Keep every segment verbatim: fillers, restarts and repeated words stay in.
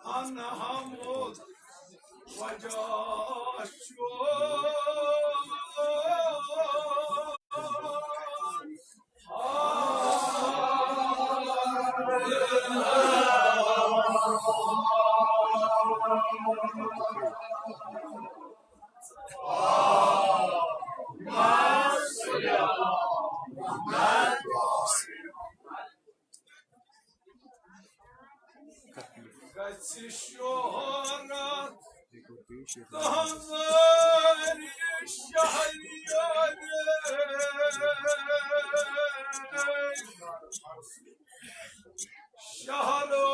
انہمت وجہ چھُ۔ گژھِ شہرت تہنٛزِ شہریارِ۔ شہرو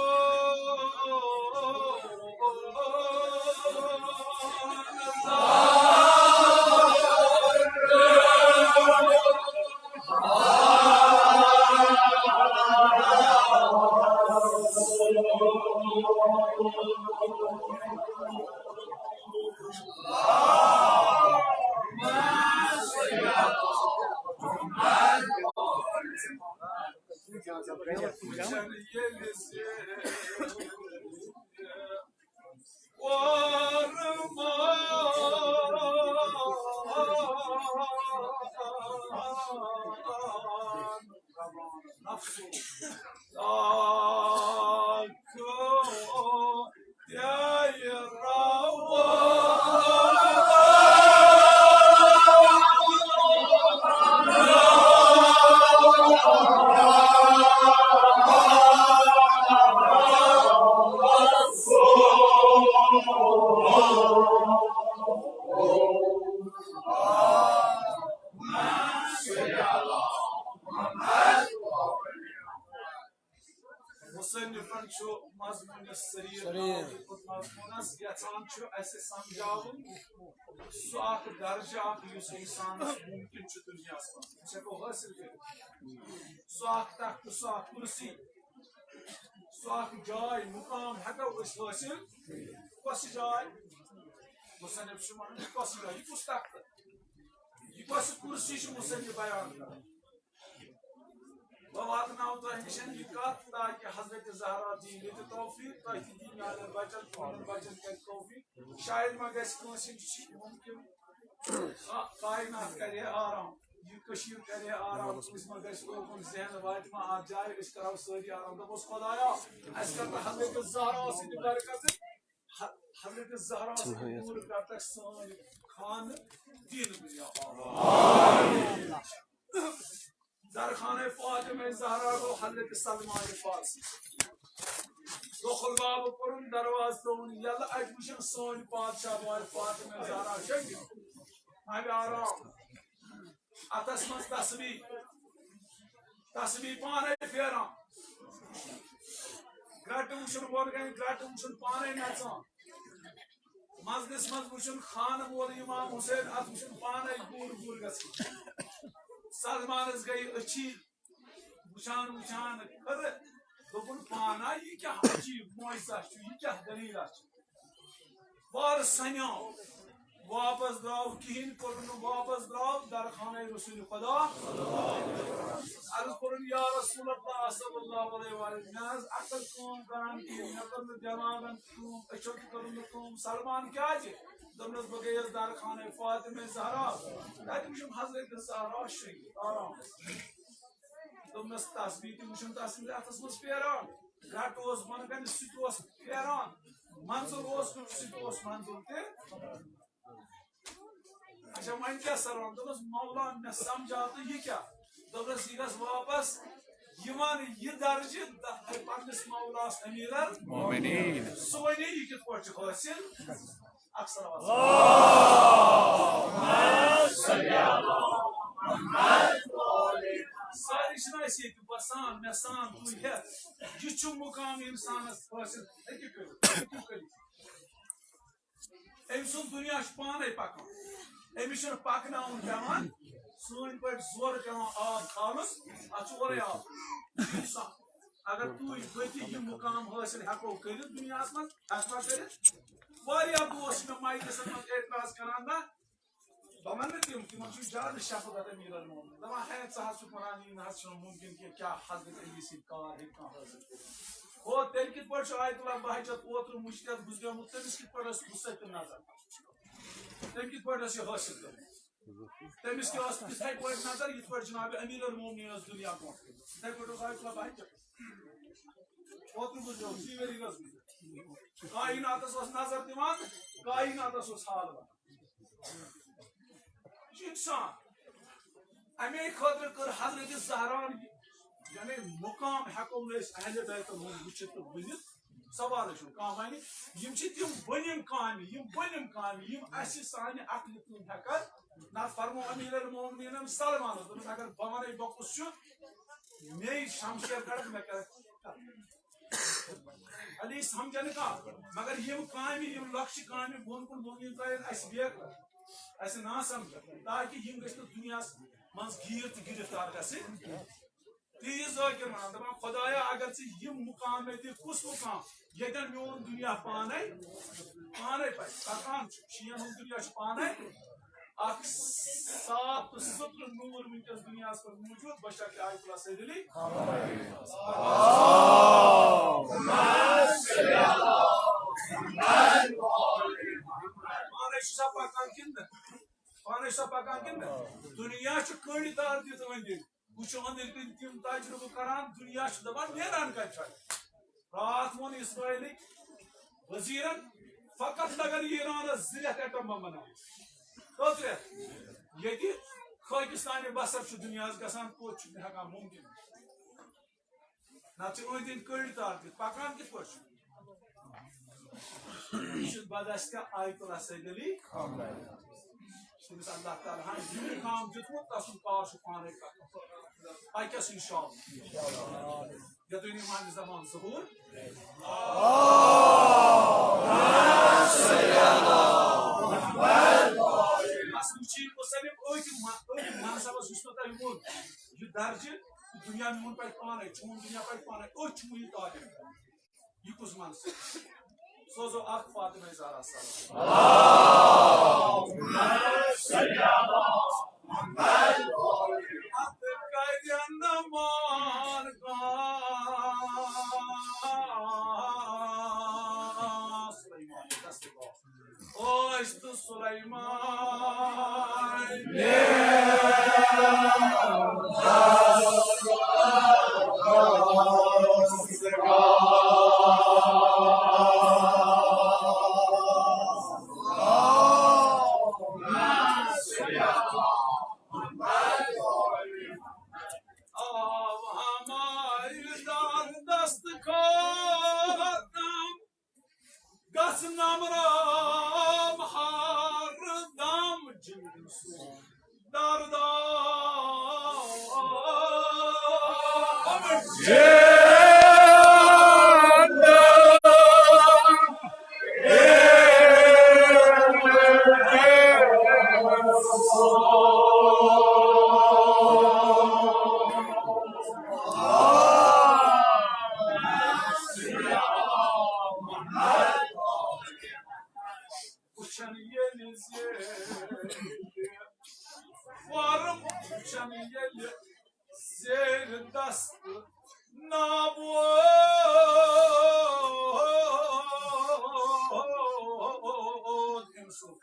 مصنفن چھُ مضموٗنس سریٖر ناو دیُتمُت مضموٗنس، یژھان چھُ اسہِ سمجھاوُن سُہ اکھ درجہٕ اکھ یُس انسانس ممکن چھُ دُنیاہس منٛز، أسۍ ہٮ۪کو حٲصِل کٔرِتھ۔ سُہ اکھ تخت، سُہ اکھ کُرسی، سُہ اکھ جاے، مقام ہٮ۪کو أسۍ حٲصِل۔ کۄس جاے؟ مصنف چھُ ونان، یہِ کۄس جاے، یہِ کُس تخت، یہِ کۄس کُرسی چھُ مصنف بیان کران؟ بہٕ واتناوٕ تۄہہِ نِش یہِ کتھ تاکہِ حضرت زہرا دِیہِ مےٚ تہِ توفیق، تۄہہِ تہِ دِیہِ میانٮ۪ن بچن، تُہنٛدٮ۪ن بچن کرِ توفیق۔ شاید ما گژھِ کٲنٛسہِ نِش ممکن، آ، کائنات کرِ ہے آرام، یہِ کٔشیٖر کرِ ہے آرام، کٲنٛسہِ ما گژھِ اوکُن ذہن واتہِ ما اتھ جایہِ، أسۍ کرو سٲری آرام۔ دوٚپُس، خدایا، اَسہِ کر تہٕ حضرت زہرا سٕنٛدِ برکتہٕ، ح-، حضرت زہرا سٕنٛدِ نوٗرٕ کر تہٕ سٲنۍ خانہٕ دین دُنیا آباد۔ درخانہ فاطمہ زہرا گوٚو حضرت سلمان فارسی۔ دخل باب کوٚرُن، دروازٕ ترٛووُن یَلہٕ، اَتہِ وٕچھن سٲنۍ پادشاہ بوے فاطمہ زہرا شٔنگِتھ۔ وۄنۍ آرام۔ اَتھس منٛز تسبیح، تسبیح پانے پھیران۔ گرٹہٕ وٕچھُن بۄن کنہِ، گرٹہٕ وٕچھُن پانے نژان۔ مجلس منٛز وٕچھُن خانہٕ وول امام حسین، اتھ وٕچھُن پانے گوٗر گوٗر گژھان۔ سلمانس گٔیہِ أچھی وٕچھان وٕچھان کھٔرٕ۔ دوٚپُن، پانا، یہِ کیٛاہ عجیٖب معجزہ چھُ، یہِ کیٛاہ دٔلیٖلہ چھِ؟ وارٕ سنیو، واپس درٛاو کِہیٖنۍ، کوٚرُن نہٕ واپس درٛاو درخانَے رسول خدا۔ عرض کوٚرُن، یا رسول اللہ صلی اللہ علیہ وآلہ، مےٚ نہٕ حظ عقل کٲم کران کِہیٖنۍ، مےٚ کٔر نہٕ دٮ۪ماغن کٲم، أچھو تہِ کٔرٕن نہٕ کٲم۔ سلمان کیٛازِ؟ دوٚپنَس، بہٕ گٔیَس درخانَے فاطمہ زہرا، تَتہِ وٕچھُم حضرت زہرا شٔنگِتھ آرام۔ دوٚپنَس، تسبیح تہِ وٕچھُم تَس سٕنٛدِس اَتھَس منٛز پھیران، گرٛٹہٕ اوس بۄنہٕ کَنہِ، سُہ تہِ اوس پھیران، منظر اوس، سُہ تہِ اوس منظر تہِ۔ اچھا، وۄنۍ کیٛاہ سلام؟ دوٚپنَس، مولا، مےٚ سمجھاو تہٕ یہِ کیٛاہ؟ دوٚپنَس، یہِ گژھِ واپس یِوان یہِ درجہٕ پننِس مولاس امیرن مومنین۔ سُہ وَنے یہِ کِتھ پٲٹھۍ چھُ حٲصِل؟ اکثر آواز۔ سارے چھِنہٕ أسۍ ییٚتہِ بسان، مےٚ سان تُہۍ ہٮ۪تھ۔ یہِ چھُ مُقام اِنسانس حٲصِل ہیٚکہِ کٔرِتھ، ہیٚکہِ کٔرِتھ۔ أمۍ سُنٛد دُنیا چھُ پانے پکان، أمِس چھُنہٕ پکناوُن پٮ۪وان، سٲنۍ پٲٹھۍ زورٕ پٮ۪وان آب کھالُن، اتھ چھُ اورے آب۔ اگر تُہۍ بہٕ تہِ یہِ مُقام حٲصِل ہٮ۪کو کٔرِتھ دُنیاہس منٛز، ہٮ۪کوا کٔرِتھ؟ واریاہ دوس چھِ مےٚ مجلسن منٛز اعتراض کران، نہ، بہٕ وَنہٕ نہٕ تِم، تِمن چھُ زیادٕ شفقت امیر المومنین۔ دَپان، ہے، ژٕ حظ چھُکھ وَنان، یی نہٕ حظ چھُنہٕ مُمکِن کینٛہہ، کیٛاہ حضرت علی سۭتۍ کار ہیٚکہِ کانٛہہ حٲصِل کٔرِتھ؟ ہو، تیٚلہِ کِتھ پٲٹھۍ چھُ آیت اللہ بہجت اوترٕ مُجتہد گُزریومُت، تٔمِس کِتھ پٲٹھۍ ٲس وُسعت نظر؟ تٔمۍ کِتھ پٲٹھۍ ٲس یہِ حٲصِل کٔرمٕژ؟ تٔمِس تہِ ٲس تِتھَے پٲٹھۍ نظر، یِتھ پٲٹھۍ جناب امیر المومنین ٲس دُنیا برونٛٹھ کٔرمٕژ۔ تِتھَے پٲٹھۍ اوس آیت اللہ بہجت۔ اوترٕ گُزریومُت، ژیٖرۍ ؤری گٔژھ گُزرِتھ۔ کائناتس اوس نظر دِوان، کائناتس اوس حال وَنان۔ یہِ چھُ اِنسان۔ اَمے خٲطرٕ کٔر حضرت زہران یہِ، یعنی مُقام ہٮ۪کو نہٕ أسۍ اہلِ بیتَن ہُنٛد وٕچھِتھ تہٕ ؤنِتھ۔ سوالٕے چھُنہٕ کانٛہہ وَنہِ۔ یِم چھِ تِم بٔنِم کامہِ، یِم بٔنِم کامہِ، یِم اَسہِ سانہِ عقلہِ کُن ہٮ۪کَن۔ نَتہٕ فرمو امیر المومنینن سلمانَس، دوٚپُس، اگر بہٕ وَنَے بہٕ کُس چھُ، مے شمشیر کڑکھ، مےٚ کڑکھ۔ علی سمجھن کانٛہہ، مگر یِم کامہِ، یِم لۄکچہِ کامہِ بۄن کُن بۄن یِم ترٛایَن اَسہِ بیگ، اَسہِ نا سمجھ، تاکہِ یِم گٔژھۍ نہٕ دُنیاہَس منٛز گیٖر تہٕ گِرفتار گژھٕنۍ۔ تیٖژ ذٲکِر وَنان، دَپان، خۄدایا، اگر ژٕ یِم مُقام مےٚ دِ، کُس مُقام؟ ییٚتٮ۪ن میون دُنیا پانَے، پانَے پَکہِ، پَکان چھُ، شیٖن ہُنٛد دُنیا چھُ پانَے۔ اکھ صاف تہٕ سُترٕ نوٗر وٕنکیٚس دُنیاہَس پٮ۪ٹھ موٗجوٗد، بشک آیت اللہ سید علی۔ پانَے چھُ سا پَکان کِنہٕ نہٕ؟ پانَے چھُ سا پَکان کِنہٕ نہٕ؟ دُنیا چھُ کٔنٛڈۍ تار دِتھ أنٛدۍ أنٛدۍ۔ وٕچھو أنٛدٕرۍ کِنۍ تِم تجرُبہٕ کران، دُنیا چھُ دَپان نیران کَتہِ چھُ؟ راتھ ووٚن اسرائیلٕکۍ وزیرن، فقط لگن ایرانس زٕ رٮ۪تھ ایٹم بم بناونس۔ کٔژ رٮ۪تھ؟ ییٚتہِ خٲکستانِ بصر چھُ دُنیاہس گژھان، توتہِ چھُنہٕ ہٮ۪کان مُمکِن۔ نتہٕ چھِ أنٛدۍ أنٛدۍ کٔڑۍ تار دِتھ، پکان کِتھ پٲٹھۍ چھُ؟ یہِ چھُ بدستہِ آیت اللہ سید علی۔ تٔمِس اللہ تعالیٰ ہن یہِ مُقام دیُتمُت، تسُنٛد کار چھُ پانے کرُن۔ پکٮ۪س انشاءاللہ۔ یتُے نہٕ امام زمان ظہور۔ اصل چیٖز گوٚژھ سٲلِم أتھۍ م-، أتھۍ منصبس یُس مےٚ تۄہہِ ووٚن، یہِ درجہِ، دُنیا میون پکہِ پانے، چون دُنیا پکہِ پانے، أتھۍ چھُ وُنہِ طالب۔ یہِ کُس منصب؟ سوزو اکھ فاطمہ زہرا سلام۔ اتھ کَرٮ۪ن مان کانٛہہ۔ سلیمان، دست باز۔ اوس تہٕ سلیمان۔ آو ہمایہِ دار دست کھوتم، گژھ نمرام ہر دم جنس دار دار۔ وٕچھن ییٚلہِ زِ، فارم وٕچھن ییٚلہِ زیر دست نابود أمۍ سُنٛد۔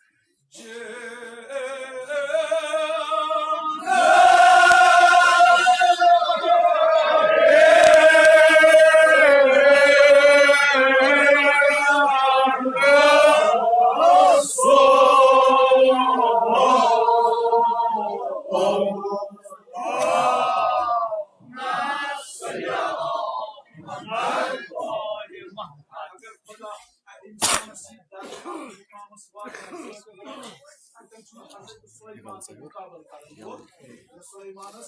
مُقابلہٕ کرُن۔ گوٚو، یُس سُلیمانس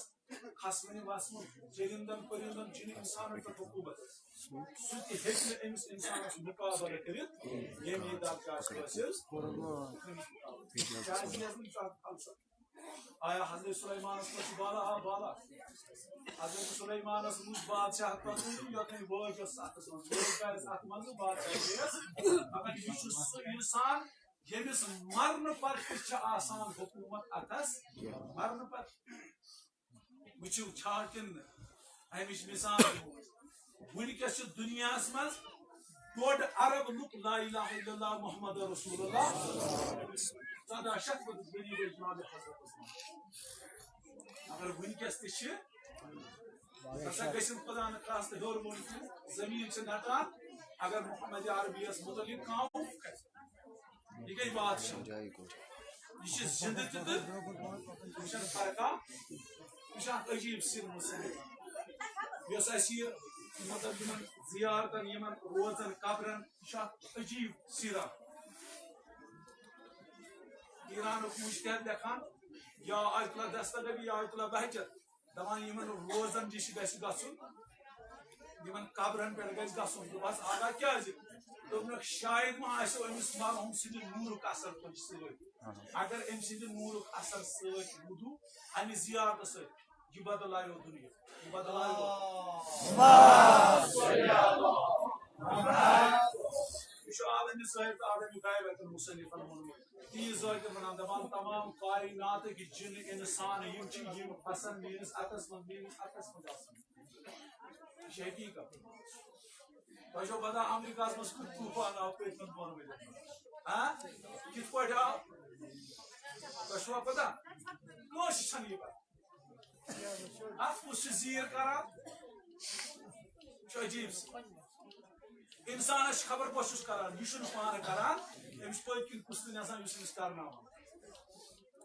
خسمن وسمن، چٔرِندن پٔرِندن، جِن اِنسانن پٮ۪ٹھ حکوٗمت ٲس، سُہ تہِ ہیٚکہِ نہٕ أمِس اِنسانس مُقابلہٕ کٔرِتھ، ییٚمہِ یہِ درجہ آسہِ حٲصِل۔ کیٛازِ یہِ ٲس نہٕ زانٛہہ فلسفہٕ۔ آیا حضرت سلیمانس پٮ۪ٹھ چھُ بالا؟ آ، بالا۔ حضرت سلیمانس وُچھ بادشاہ پتہٕ یوٚتانۍ وٲج ٲس اتھس منٛز، وٲج آسہِ اتھ منٛز بادشاہ گٔیَس۔ مگر یہِ چھُ سُہ انسان ییٚمِس مرنہٕ پتہٕ تہِ چھِ آسان حکوٗمت اتھس، مرنہٕ پتہٕ۔ وٕچھِو چھا کِنہٕ نہٕ؟ امِچ مثال دِمو أسۍ۔ وٕنکیٚس چھِ دُنیاہس منٛز ڈوٚڈ ارب لُکھ لا الہ الا اللہ محمد رسول اللہ۔ ژۄداہ شیٚتھ ؤری گٔے جناب حضرتس منٛز۔ مگر وٕنکیٚس تہِ چھِ، ہسا گٔژھِنۍ خدا نہٕ خاص تہٕ ہیوٚر ووٚن کینٛہہ، زٔمیٖن چھِ نٹان۔ اگر محمد عربی یس متعلق کانٛہہ ووٚن، یہِ گٔے بادشاہ۔ یہِ چھِ زِندٕ تہِ تہٕ یہِ چھَنہٕ فرقا۔ یہِ چھُ اکھ عجیٖب سِر مُصنِف۔ یۄس اَسہِ یہِ، مطلب، یِمن زِیارتن، یِمن روزن، قبرن، یہِ چھُ اکھ عجیٖب سیٖرا۔ ایرانُک مُجتہد لیکھان، یا آیت اللہ دستگبی، یا آیت اللہ بہجت۔ دپان یِمن روزن نِش گژھِ گژھُن، یِمن قبرن پٮ۪ٹھ گژھِ گژھُن۔ دوٚپہس، آغا کیازِ؟ دوٚپنکھ، شاید ما آسہِ أمِس مرحوم سٕنٛدِ نوٗرُک اثر کُنہِ سۭتۍ۔ اگر أمۍ سٕنٛدِ نوٗرُک اثر سۭتۍ وُدو امہِ زیارتہٕ سۭتۍ، یہِ بدلایو دُنیا، یہِ بدلایو۔ یہِ چھُ عالمِ ظٲہِر تہٕ عالمِ غیب اتٮ۪ن مُصنفن ووٚنمُت۔ تیٖژ زٲہِر وَنان، دَپان، تمام کایناتٕکۍ جِن اِنسان یِم چھِ، یِم پھسن میٲنِس اَتھس منٛز، میٲنِس اَتھس منٛز آسان۔ یہِ چھِ حقیٖقت۔ تۄہہِ چھو پتہ، امریکہس منٛز کیُتھ طوٗفان آو پٔتمٮ۪ن دۄن ؤرین منٛز؟ ہاں؟ کِتھ پٲٹھۍ آو؟ تۄہہِ چھُوا پتہ؟ کٲنٛسہِ چھَنہٕ یہِ پتہ۔ اتھ کُس چھُ زیٖر کران؟ یہِ چھُ عجیٖب سُہ۔ انسانس چھِ خبر بہٕ چھُس کران، یہِ چھُنہٕ پانہٕ کران، أمِس چھُ پٔتۍ کِنۍ کُس تہِ نژان یُس أمِس کرناوان۔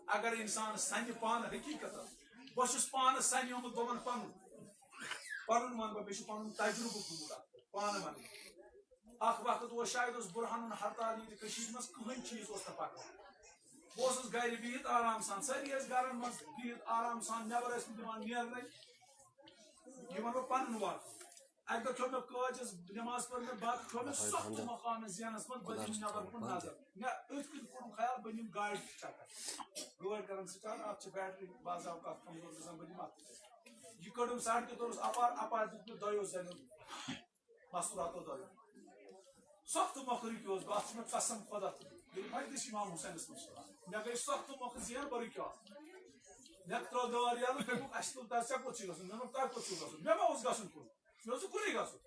اگر انسان سنہِ پانہٕ حقیٖقتن، بہٕ چھُس پانہٕ سنیومُت، بہٕ وَنہٕ پنُن، پنُن وَنہٕ بہٕ، مےٚ چھُ پنُن تجرُبہٕ گوٚمُت اتھ پٮ۪ٹھ، پانہٕ وَنہٕ۔ اکھ وقت اوس، شاید اوس برہانُن ہرتال ییٚتہِ کٔشیٖرِ منٛز، کٕہٕنۍ چیٖز اوس نہٕ پکان۔ بہٕ اوسُس گرِ بِہِتھ آرام سان، سٲری ٲسۍ گرن منٛز بِہِتھ آرام سان، نٮ۪بر ٲسۍ نہٕ دِوان نیرنَے۔ یہِ وَنہٕ بہٕ پَنُن واقعہٕ۔ اَکہِ دۄہ کھیوٚو مےٚ کٲجَس، نٮ۪ماز پٔر مےٚ، بَتہٕ کھیوٚو مےٚ، سۄ تہٕ مقام ذہنَس منٛز، بہٕ دِمہٕ نٮ۪بر کُن نظر۔ مےٚ أتھۍ کُن کوٚرُن خیال، بہٕ نِمہٕ گاڑِ تہِ چَکر۔ گٲڑۍ کَران سٹارٹ، اَتھ چھِ بیٹری بعض اوقات کمزور گژھان، بہٕ دِمہٕ اَتھ تہِ چَکر۔ یہِ کٔڑٕم سڑکہِ، توٚرُس اَپار، اَپار دیُت مےٚ دۄیو زَنٮ۪ن مستوراتو دۄیو۔ سخت مۄکھ رُکیوس بہٕ، اتھ چھُ مےٚ قسم خۄدا تہِ۔ ییٚلہِ مجلس امام حسینس منٛز چھُ، مےٚ گٔے سخت مۄکھ زین، بہٕ رُکیوس۔ مےٚ ترٛوو دٲر یَلہٕ، مےٚ دوٚپ، "اَسہِ تُل تَس، ژےٚ کوٚت چھُے گژھُن؟" مےٚ دوٚپ، "تۄہہِ کوٚت چھُو گژھُن؟" مےٚ ما اوس گژھُن کُن؟ مےٚ اوس نہٕ کُنُے گژھُن۔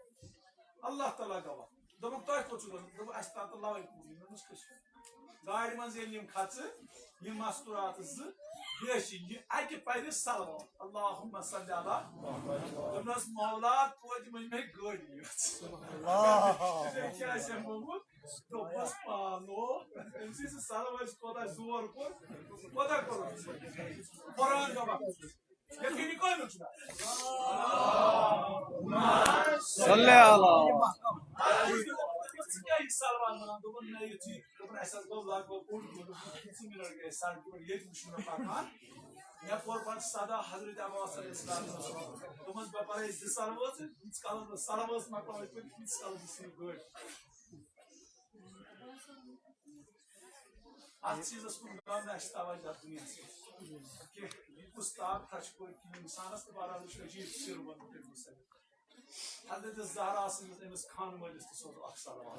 اللہ تعالیٰ گواہ۔ دوٚپُن، "تۄہہِ کوٚت چھُو گژھُن؟" دوٚپُن، "اَسہِ تام تہٕ لَوَے کوٗر، مےٚ دوٚپمَس، کٔژ چھِ؟" گاڑِ منٛز ییٚلہِ یِم کھژٕ، یِم مستورات زٕ، بیٚیہِ چھِ یہِ اَکہِ پھِرِ صلوات، اللہم صلی علی۔ دوٚپنَس، "مولا، توتہِ ؤنۍ مےٚ گٲڑی یٲژ۔" اللہ۔ ژےٚ کیٛاہ آسہِ موٚمُت؟ دوٚپمَس، "پانو۔" أمۍ سٕے سُہ صلوات کوتاہ زور کوٚر، کوتاہ کوٚر۔ قرآن کا وقت۔ صلی اللہ۔ ژٕ کیٛاہ یہِ سلمان وَنان؟ دوٚپُن، نہ، یُتھُے، دوٚپُن، اَسہِ حظ گوٚو لگ بگ اوٚڑ گٲنٛٹہٕ، پٕنٛژٕ مِنٹ گٔے سڑکہِ پٮ۪ٹھ، ییٚتہِ وٕچھ مےٚ پَکان۔ مےٚ کوٚر پَتہٕ صدا حضرت عباس علیہ السلام۔ دوٚپمَس، بہٕ پَرٕ زٕ سلوٲژ، ییٖتِس کالَس بہٕ سلوٲژ مۄکلاوٕ پٔرِتھ، تیٖتِس کالَس بہٕ سُہ گٲڑۍ۔ اتھ چیٖزس کُن گوٚو نہٕ اَسہِ توجہ دُنیاہَس منٛز کینٛہہ۔ یہِ کُس طاقت چھُ پٔتۍ کِنۍ اِنسانَس تہٕ بہرحال یہِ چھُ عجیٖب سِر ووٚنمُت أمۍ مُصنِف۔ حضرت زہرا سٕنٛدِس أمِس خانہٕ وٲلِس تہِ سوزو اکھ صلوات۔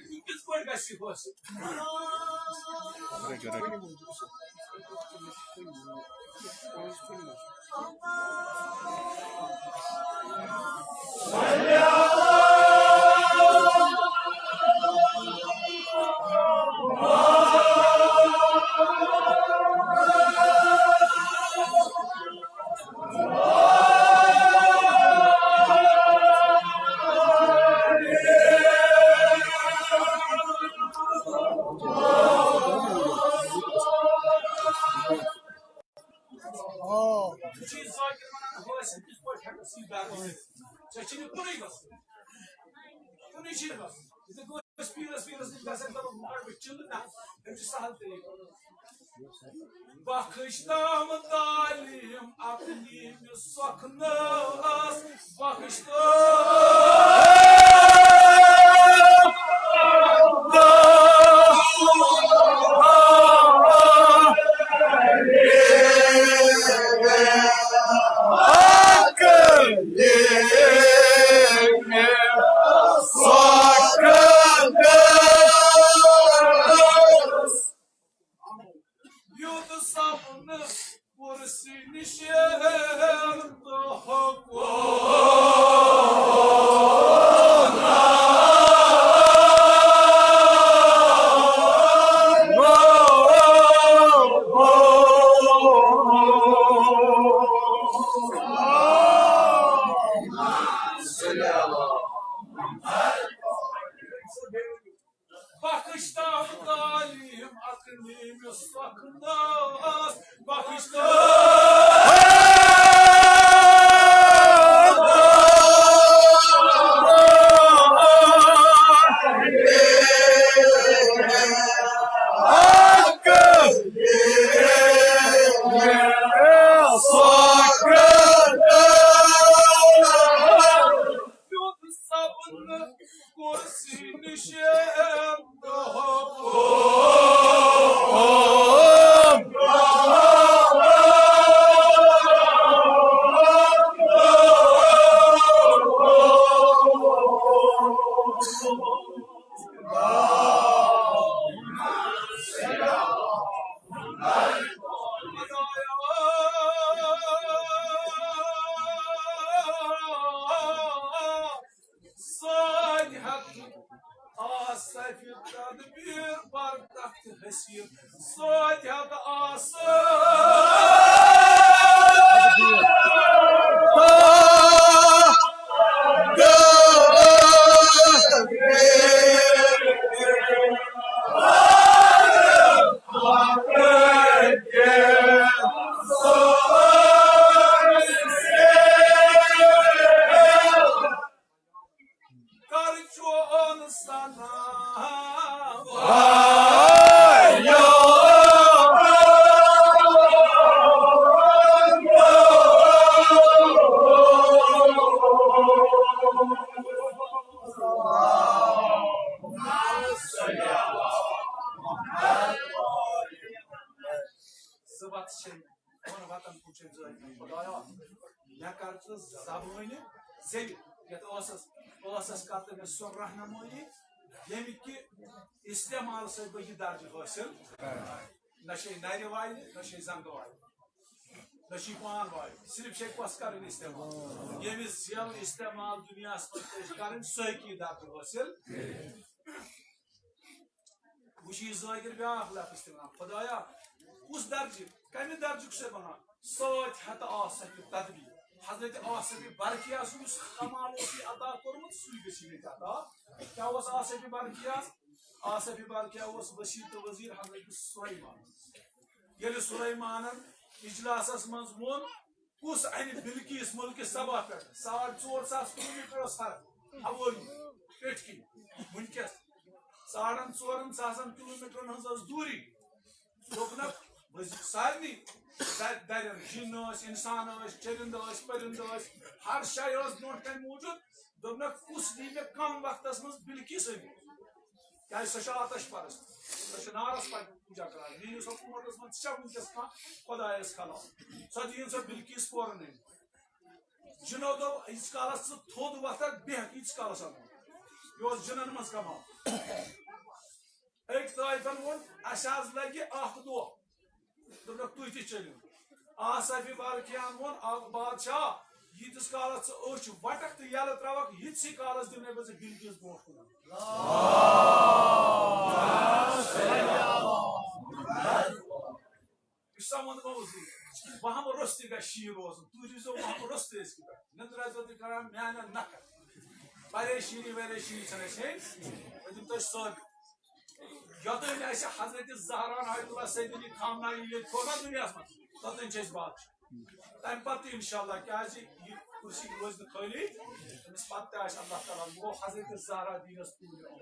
یہِ کِتھ پٲٹھۍ گژھِ یہِ حٲصِل؟ ژےٚ چھُنہٕ کُنُے گژھُن۔ کُنُے چھُنہٕ گژھُن۔ ژٕ گوٚژھ پیٖرَس سہل طریقہٕ۔ بخش تام تعلیم اپنی سخنس، بخش یوٚت سپنہٕ کُرسی نِش دۄہ کوٚر۔ بخش تام تعلیم اکھ نیم سخنس، بخش تام سخنس۔ کُرسی نِش دۄہ ساتہِ ہتہٕ آسہٕ تدبیر بر تخت حسیر۔ ساتہِ ہتہٕ آسہٕ کر چون سنا صبح چھِ پنُن وطن کُن چھِ زٲنۍ۔ خۄدایا، مےٚ کر ژٕ زبٲنہِ زیٚوِ، یَتھ ٲسَس، ٲسَس کر تہٕ مےٚ سۄ رہنمٲیی، ییٚمہِ کہِ استعمال سۭتۍ بہٕ یہِ درجہٕ حٲصِل۔ نہ چھے نرِ والہِ، نہ چھے زنٛگہٕ والہِ، نہ چھے پان والہِ، صرف چھے کۄس کرٕنۍ استعمال؟ ییٚمہِ زیو استعمال دُنیاہَس منٛز پیش کرٕنۍ، سُہ ہیٚکہِ یہِ درجہٕ حٲصِل۔ وٕچھ یہِ ذٲکِر بیٛاکھ لفظ تہِ وَنان، خۄدایا، کُس درجہٕ، کَمہِ درجُک چھُ ژےٚ وَنان؟ سۭتۍ ہَتہٕ آسہٕ تہِ تدبیر۔ حضرت آصف برقیہ سُنٛد یُس کمال اوس یہِ عطا کوٚرمُت، سُے گژھِ یہِ تہِ عطا۔ کیٛاہ اوس آصف برقیہ؟ آصف برقیہ اوس وسیع تہٕ وزیر حضرت سلیمان۔ ییٚلہِ سلیمانن اجلاسس منٛز ووٚن، کُس انہِ بلقیس ملکہِ سبا پٮ۪ٹھ؟ ساڑ ژور ساس کلومیٹر اوس فرق، ہوٲیی پیٚٹھۍ کِنۍ۔ وٕنکیٚس ساڑن ژورن ساسن کلومیٹرن ہٕنٛز ٲس دوٗری۔ دوٚپنکھ، وۄنۍ سارنٕے در-، درٮ۪ن، جِن ٲسۍ، انسان ٲسۍ، چٔرِنٛدٕ ٲسۍ، پٔرِنٛدٕ ٲسۍ، ہر شے ٲس برونٛٹھ کنہِ موٗجوٗد۔ دوٚپنکھ، کُس دی مےٚ کم وقتس منٛز بلقیس أمِس؟ کیٛازِ سۄ چھےٚ آتش پرست، سۄ چھےٚ نارس پوٗجا کران۔ میٲنِس حکوٗمتس منٛز چھےٚ وٕنکیٚس کانٛہہ خۄدایس خلاف؟ سۄ دِیِن سۄ بلقیس فوراً أمِس۔ جِنو دوٚپ، ییٖتِس کالس ژٕ تھوٚد وۄتھکھ، بیٚہکھ، ییٖتِس کالس اَنو۔ یہِ اوس جِنن منٛز کمال۔ أکۍ طٲیفن ووٚن، اسہِ حظ لگہِ اکھ دۄہ۔ دوٚپنکھ، تُہۍ تہِ چٔلِو۔ آصف برقیہن ووٚن، اکھ بادشاہ، ییٖتِس کالس ژٕ أچھ وٹکھ تہٕ یلہٕ ترٛاوکھ، ییٖتسٕے کالس دِمے بہٕ ژےٚ بلقیس برونٛٹھ کُن۔ یہِ سمجھ ما اوس یہِ؟ وہم روٚستُے گژھِ شیٖن روزُن۔ تُہۍ روٗزیو وہم روٚستُے أزکہِ پٮ۪ٹھ۔ نندرا ژٕ تہِ کران میانٮ۪ن نکھن۔ پریشٲنی وریشٲنی چھنہٕ اَسہِ ہیٚنۍ۔ بہٕ دِمہٕ تۄہہِ ثٲبت۔ یوٚتام اَسہِ حضرت زہرا آیت اللہ سیدنی خامنہ یہِ ییٚتہِ تھوٚو نا دُنیاہَس منٛز، توٚتام چھِ أسۍ بادشاہ۔ تَمہِ پَتہٕ تہِ اِنشاءاللہ، کیٛازِ یہِ کُرسی روزِ نہٕ خٲلی، تٔمِس پَتہٕ تہِ آسہِ اللہ تعالیٰ۔ وۄنۍ گوٚو حضرت زہرا دیٖنَس پوٗرٕ عمر۔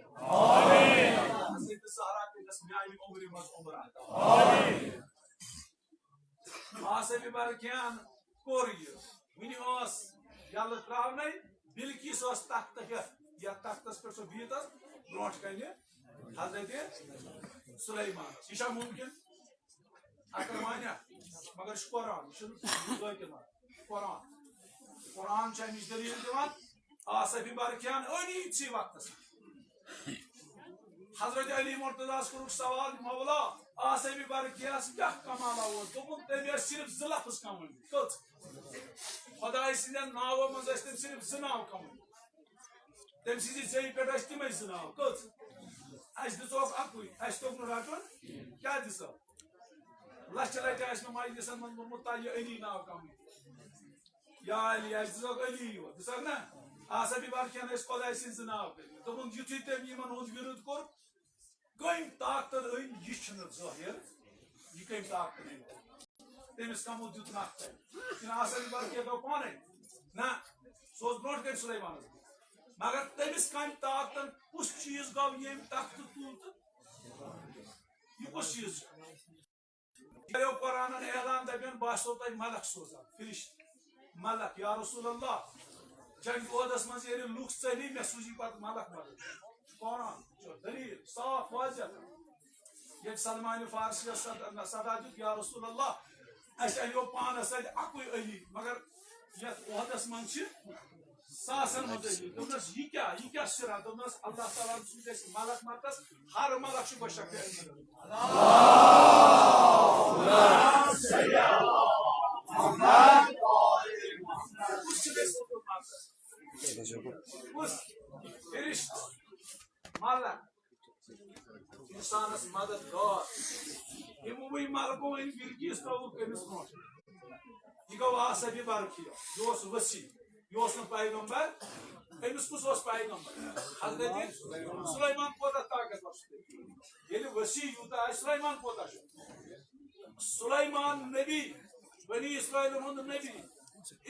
حضرت زہرا پیٚیہِ اَسہِ میٛانہِ عمرِ منٛز آصف برکیان کوٚر یہِ۔ وٕنہِ ٲس یَلہٕ ترٛاونَے، بلقیس ٲس تختہٕ ہٮ۪تھ، یَتھ تختَس پٮ۪ٹھ سۄ بِہِتھ ٲس، برونٛٹھ کَنہِ حضرت سلیمانَس۔ یہِ چھا مُمکِن؟ عقل مانیا؟ مگر یہِ چھُ قرآن، یہِ چھُنہٕ ذٲکِر وَنان۔ قرآن۔ قرآن چھُ اَمِچ دٔلیٖل دِوان۔ آصف برکیان ٲنی یِتھسٕے وقتَس۔ حضرت علی مرتضیٰ ہَس کوٚرُکھ سوال، مولا، آصف برکیاہَس کیٛاہ کمالہ اوس؟ دوٚپُن، تٔمۍ ٲسۍ صرف زٕ لفظ کمٲومٕتۍ۔ کٔژ؟ خداے سٕنٛدٮ۪ن ناوو منٛز ٲسۍ تٔمۍ صرف زٕ ناو کمٲومٕتۍ۔ تٔمۍ سٕنٛزِ زیٚیہِ پٮ۪ٹھ ٲسۍ تِمے زٕ ناو۔ کٔژ؟ اَسہِ دِژوکھ اَکُے، اَسہِ توٚگ نہٕ رَٹُن۔ کیٛاہ دِژو؟ لَچھِ لَٹہِ آسہِ مےٚ مجلسَن منٛز ووٚنمُت، تۄہہِ یہِ علی ناو کمٕے۔ یا علی، اَسہِ دِژوکھ علی یوت، دِژوکھ نا؟ آصف برکیان ٲسۍ خداے سٕنٛدۍ زٕ ناو کٔرمٕتۍ۔ دوٚپُن، یُتھُے تٔمۍ یِمَن ہُنٛد وِرُد کوٚر، کٔمۍ طاقتن أنۍ، یہِ چھُنہٕ ظٲہِر، یہِ کٔمۍ طاقتن أنۍ۔ تٔمِس کمو دیُت نکھ تۄہہِ؟ کِنہٕ آصف برکیان دوٚپ پانے؟ نہ، سُہ اوس برونٛٹھ کَنہِ سلیمانَس۔ مگر تٔمِس کمہِ طاقتن کُس چیٖز گوٚو ییٚمۍ تختہٕ تُل تہٕ یہِ کُس چیٖز چھُ؟ یہِ کَریو قرآنن اعلان، دَپن، بہٕ آسو تۄہہِ ملک سوزان، فرشتہٕ، ملک، یا رسول اللہ، جنگ احدس منٛز ییٚلہِ لُکھ ژٔلۍ، مےٚ سوٗزی پتہٕ ملک مدد۔ قرآن چھُ دٔلیٖل صاف واضح۔ ییٚلہِ سلمان فارسی یَس صد-، صدا دیُت، یا رسول اللہ، اَسہِ اَنیو پانس سۭتۍ اَکُے علی، مگر یَتھ احدس منٛز چھِ ساسن منٛز علی۔ دوٚپنَس، یہِ کیٛاہ، یہِ کیٛاہ سِرا؟ دوٚپنَس، اللہ تعالیٰ ہَن سوٗز اَسہِ ملک مکس، ہر ملک چھُ بشکر۔ کُس چھُ بیٚیہِ سوٗزمُت ملکس؟ کُس؟ فرشتہٕ۔ ملک۔ انسانس مدد گار۔ یِموٕے ملکو أنۍ بلقیس ترٲوٕکھ أمِس برونٛٹھ۔ یہِ گوٚو آصف برکیان۔ یہِ اوس وصی۔ یہِ اوس نہٕ پیغمبر۔ أمِس کُس اوس پیغمبر؟ حضرت سلیمان کوتاہ طاقتور چھُ تیٚلہِ؟ ییٚلہِ وصی یوٗتاہ آسہِ، سلیمان کوتاہ چھُ؟ سلیمان نبی، بنی اسرائیلن ہُنٛد نبی۔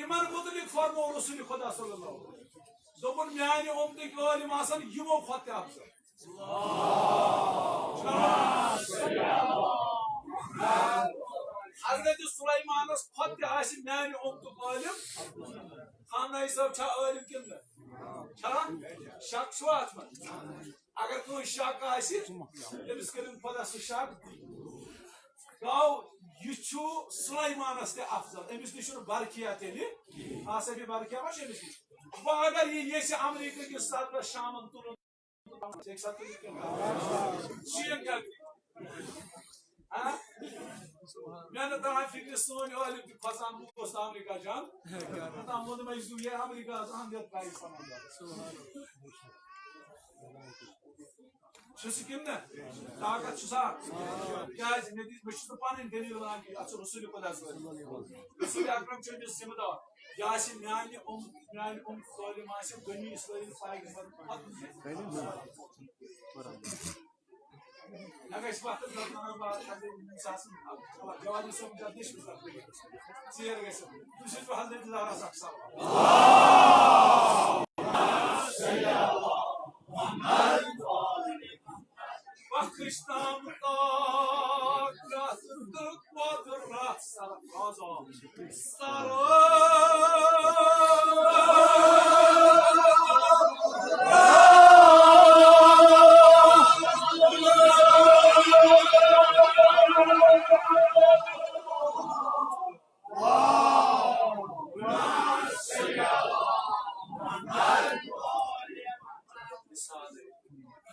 یِمن مُتعلِق فرموو رسول خدا صلی اللہ علیہ وسلم۔ دوٚپُن، میانہِ اُمتٕکۍ عٲلِم آسن یِمو کھۄتہٕ تہِ افضل۔ حضرت سلیمانس کھۄتہٕ تہِ آسہِ میانہِ اُمتُک عٲلِم۔ خامنہ ای صٲب چھا عٲلِم کِنہٕ نہٕ؟ چھا؟ شک چھُوا اتھ منٛز؟ اگر کٲنٛسہِ شک آسہِ، تٔمِس کٔرِن خۄدا سُہ شک۔ گوٚو، یہِ چھُ سلیمانس تہِ افضل، أمِس نِش چھُنہٕ برقیہ تیٚلہِ۔ آصف برقیہ ما چھُ أمِس نِش؟ وۄنۍ اگر یہِ یژھِ امریکہ کِس صدرس شامن تُلُن، شیخ صاحب تُلِو کینٛہہ۔ شیخ کیٛاہ گٔے؟ ہاں؟ مےٚ نہٕ تران فکرِ سٲنۍ عٲلِم تہِ کھۄژان لوٗکھ اوس نہٕ امریکہ جان۔ تام ووٚن مےٚ، یہِ چھُ یہِ امریکہ حظ اہم یتھ پرایز سمجھ۔ چھُ سُہ کِنہٕ نہ؟ طاقت چھُ سا؟ کیٛازِ مےٚ دِژ، مےٚ چھُس نہٕ پنٕنۍ دٔلیٖل ونان کینٛہہ، اتھ چھُ رسول خدا صٲب۔ رسول اکرم چھُ أمِس ذمہٕ دار۔ یہِ آسہِ میانہِ اُم-، میانہِ اُم سٲلِم آسہِ بنی اسرائیل پایغمبر پتہٕ۔ مےٚ گژھِ وقتس درکار بار، اگر أمِس آسن جوابی صٲب جلدی چھُ ژیر گژھِ۔ بہٕ چھُس بہٕ حضرت زہرا سکھ سوال۔ بخش تام طاقت تہٕ قدرت سرفراز۔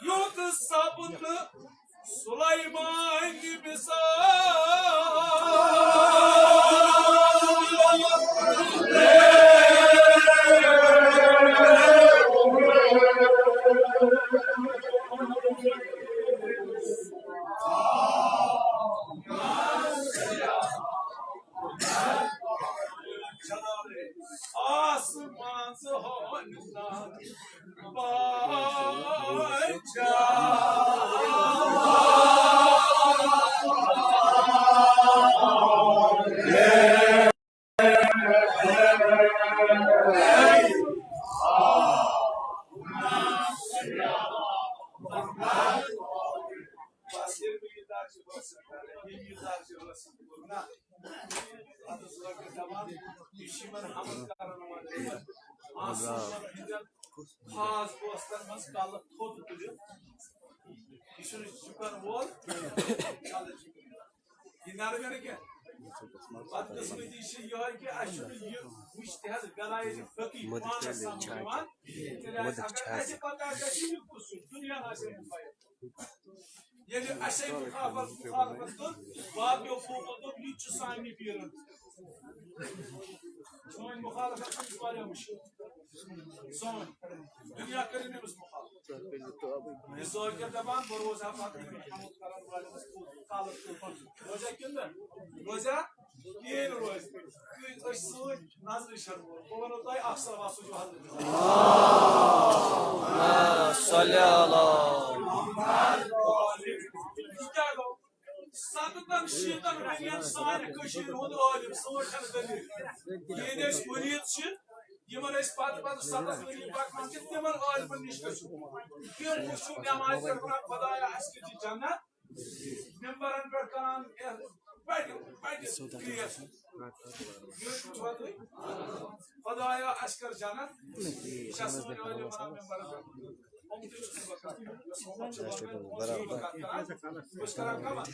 یُتھ سپُد سلیمان مثال۔ آسمان ز ہو منٛز کلہٕ تھوٚد تُلِتھ۔ یہِ چھُنہٕ جُکن وول۔ کلہٕ چھُ۔ یہِ نرمے نہٕ کینٛہہ۔ بدقسمتی چھِ یِہوٚے کہِ اَسہِ چھُنہٕ یہِ وٕچھ تہِ حظ غلایت فقی مدد پانس چھا سمجھ یِوان۔ تیٚلہِ آسہِ مدد اگر چھا اَسہِ پتہ گژھِ یہِ کُس چھُ، دُنیا آسہِ اَمیُک بیان۔ ییٚلہِ اَسے مُخالفت، مُخالفت کٔر، باقیو قومو دوٚپ، یہِ تہِ چھُ سانہِ پیٖرن۔ سٲنۍ مُخالفت چھِ واریاہ مُشکِل۔ سون دُنیا کٔرِو نہٕ أمِس مُخالفت۔ یہِ سٲنۍ کیٛاہ دَپان، بہٕ روزٕ ہا پَتہٕ یِمَن حمد کَرَن والٮ۪ن ہٕنٛز کالَس کُن۔ روزیٛا کِنہٕ نہٕ؟ روزیٛا؟ کِہیٖنۍ نہٕ روزِ۔ تُہۍ ٲسۍ سۭتۍ نظرِ شرمو۔ بہٕ وَنو تۄہہِ اَکھ سَوال، سُہ چھُ حضرت۔ صلی اللہ۔ یہِ کیٛاہ گوٚو؟ ستتن شیٖتن ؤرین سانہِ کٔشیٖرِ ہُنٛد عٲلِم، سٲنۍ چھَنہٕ دٔلیٖل۔ یِہِنٛدۍ أسۍ مُریٖد چھِ، یِمن أسۍ پتہٕ پتہٕ ستتھ ؤری پکنان چھِ، تِمن عٲلمن نِش گٔژھِو۔ تِم وٕچھِو نٮ۪مازِ پٮ۪ٹھ ونان، خۄدایا، اَسہِ کیٛاہ چھِ جنت؟ ممبرن پٮ۪ٹھ کران، یَتھ بَڑِ، بَڑِ ریٹ۔ یہِ چھُوا تُہۍ؟ خۄدایا، اَسہِ کر جنت۔ یہِ چھا سٲنۍ عٲلِم ونان ممبرن پٮ۪ٹھ؟ یِم تہِ چھِ صُبحس کران۔ یۄس محبت چھِ ونان، برابر۔ بہٕ چھُس کران کمن؟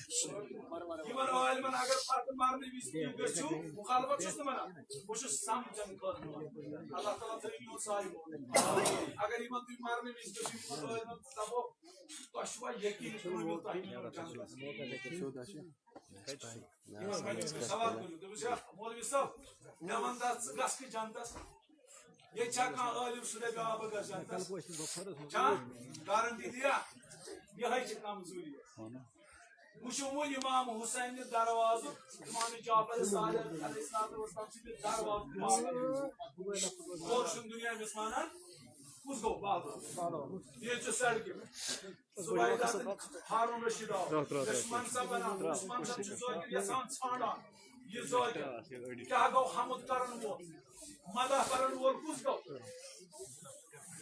یِمن عٲلمن اگر پتہٕ مرنہٕ وِزِ تُہۍ گٔژھِو، مُخالفت چھُس نہٕ ونان، بہٕ چھُس سمجھن خٲطرٕ ونان۔ اللہ تعالیٰ تھٲیِو یِہُنٛد سایہِ۔ اگر یِمن تُہۍ مرنہٕ وِزِ گٔژھِو، یِمن عٲلمن دپو، تۄہہِ چھُوا یقیٖن کٲمِل تۄہہِ نِمو جنتس؟ یِمن ؤنِو، سوال کٔرِو، دوٚپُس، "ہے مولوی صٲب، مےٚ وَن تہٕ، ژٕ گژھ کھہٕ جنتس؟ ییٚتہِ چھا کانٛہہ عٲلِم سُہ دَپہِ، آ، بہٕ گژھٕ جنتس؟ چھا گارنٹی دِیا؟ یِہوٚے چھِ کمزوٗری اَسہِ۔ وٕچھِو وۄنۍ اِمام حُسینہِ دروازُک، اِمام جعفر صادق علیہ الصلوۃ والسلام سٕنٛدِ دروازُک معاملہٕ۔ اور چھُنہٕ دُنیا أمِس مانان، کُس گوٚو؟ بابا۔ ییٚتہِ چھُ سڑکہِ۔ زُبیدہ تہٕ ہارون رشید آو۔ یُس منصب بنان، یُس منصب چھُ ذٲکِر یژھان ژھانڈان۔ یہِ ذٲکِر کیٛاہ گوٚو؟ حمد کرن وول، مدح کرن وول کُس گوٚو؟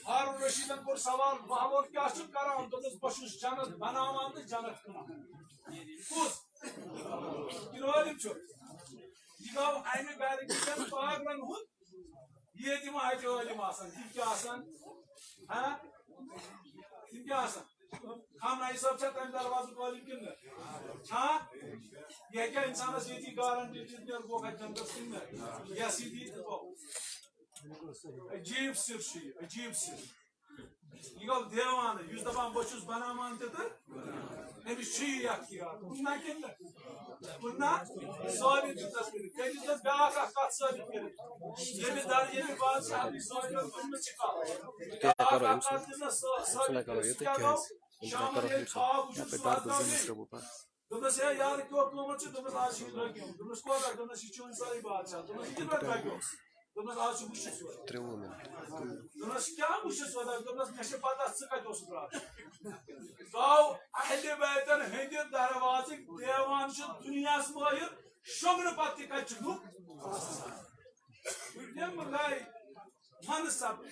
ہارون رشیدن کوٚر سوال، "محمد کیٛاہ چھُ کران؟" دوٚپُس، "بہٕ چھُس جنت بناوان تہٕ جنت کٕنان۔" کُس؟ یہِ عٲلِم چھُ۔ یہِ گوٚو امہِ گرِ کٮ۪ن پاگلن ہُنٛد۔ ییٚتہِ ما اتہِ عٲلِم آسان، تِم کیٛاہ آسان؟ ہاں؟ تِم کیٛاہ آسان؟ خامنائی صٲب چھا تَمہِ دروازُک عٲلِم کِنہٕ نہٕ؟ چھا؟ یہِ ہیٚکیٛاہ اِنسانَس ییٚتی گارنٹی دِتھ، مےٚ گوٚو اَتہِ جنتَس کِنہٕ نہٕ؟ یَس یہِ دی تہٕ گوٚو۔ عجیٖب سِر چھُ یہِ، عجیٖب سِر۔ یہِ گوٚو دیوانہٕ، یُس دَپان بہٕ چھُس بَناوان تہِ تہٕ أمِس چھُ یہِ اختیار۔ نہ کِنہٕ نہٕ؟ نہ، ثٲبِت دیُتنَس کٔرِتھ۔ تٔمۍ دیُت بیٛاکھ اَکھ کَتھ ثٲبِت کٔرِتھ۔ ییٚمہِ در-، ییٚمہِ بادشاہ ثٲبِت کٔرمٕژ چھِ کَتھ۔ بیٛاکھ اَکھ کَتھ دیُت نہ ثٲ-، ثٲبِت کٔرِتھ۔ سُہ کیٛاہ گوٚو؟ شامَن ییٚلہِ خواب وٕچھُن، سُہ وَتھ درٛاو بیٚیہِ۔ دوٚپمَس، "ہے یارٕ، کیٛاہ قۭمَتھ چھُ؟" دوٚپمَس، "آز چھِ یہِ درٛوٚگ قۭمَتھ۔" دوٚپمَس، "کوتاہ؟" دوٚپمَس، "یہِ چھُ وۄنۍ سٲری بادشاہ۔" دوٚپمَس، "یہِ کِتھ پٲٹھۍ درٛوٚگیو؟" دوٚپمَس، "آز چھُ وٕچھِتھ سورُے۔" ترٛوُہ مِنٹ۔ دوٚپمَس، "کیٛاہ وٕچھِتھ سورُے؟" دوٚپمَس، "مےٚ چھِ پَتہ ژٕ کَتہِ اوسُکھ راتھ۔" گوٚو اہلِ بیتَن ہٕنٛدِ دروازٕکۍ دیوان چھِ دُنیاہَس مٲہِر، شۄنٛگنہٕ پَتہٕ تہِ کَتہِ چھِ لُکھ؟ تِم گٔے منصب۔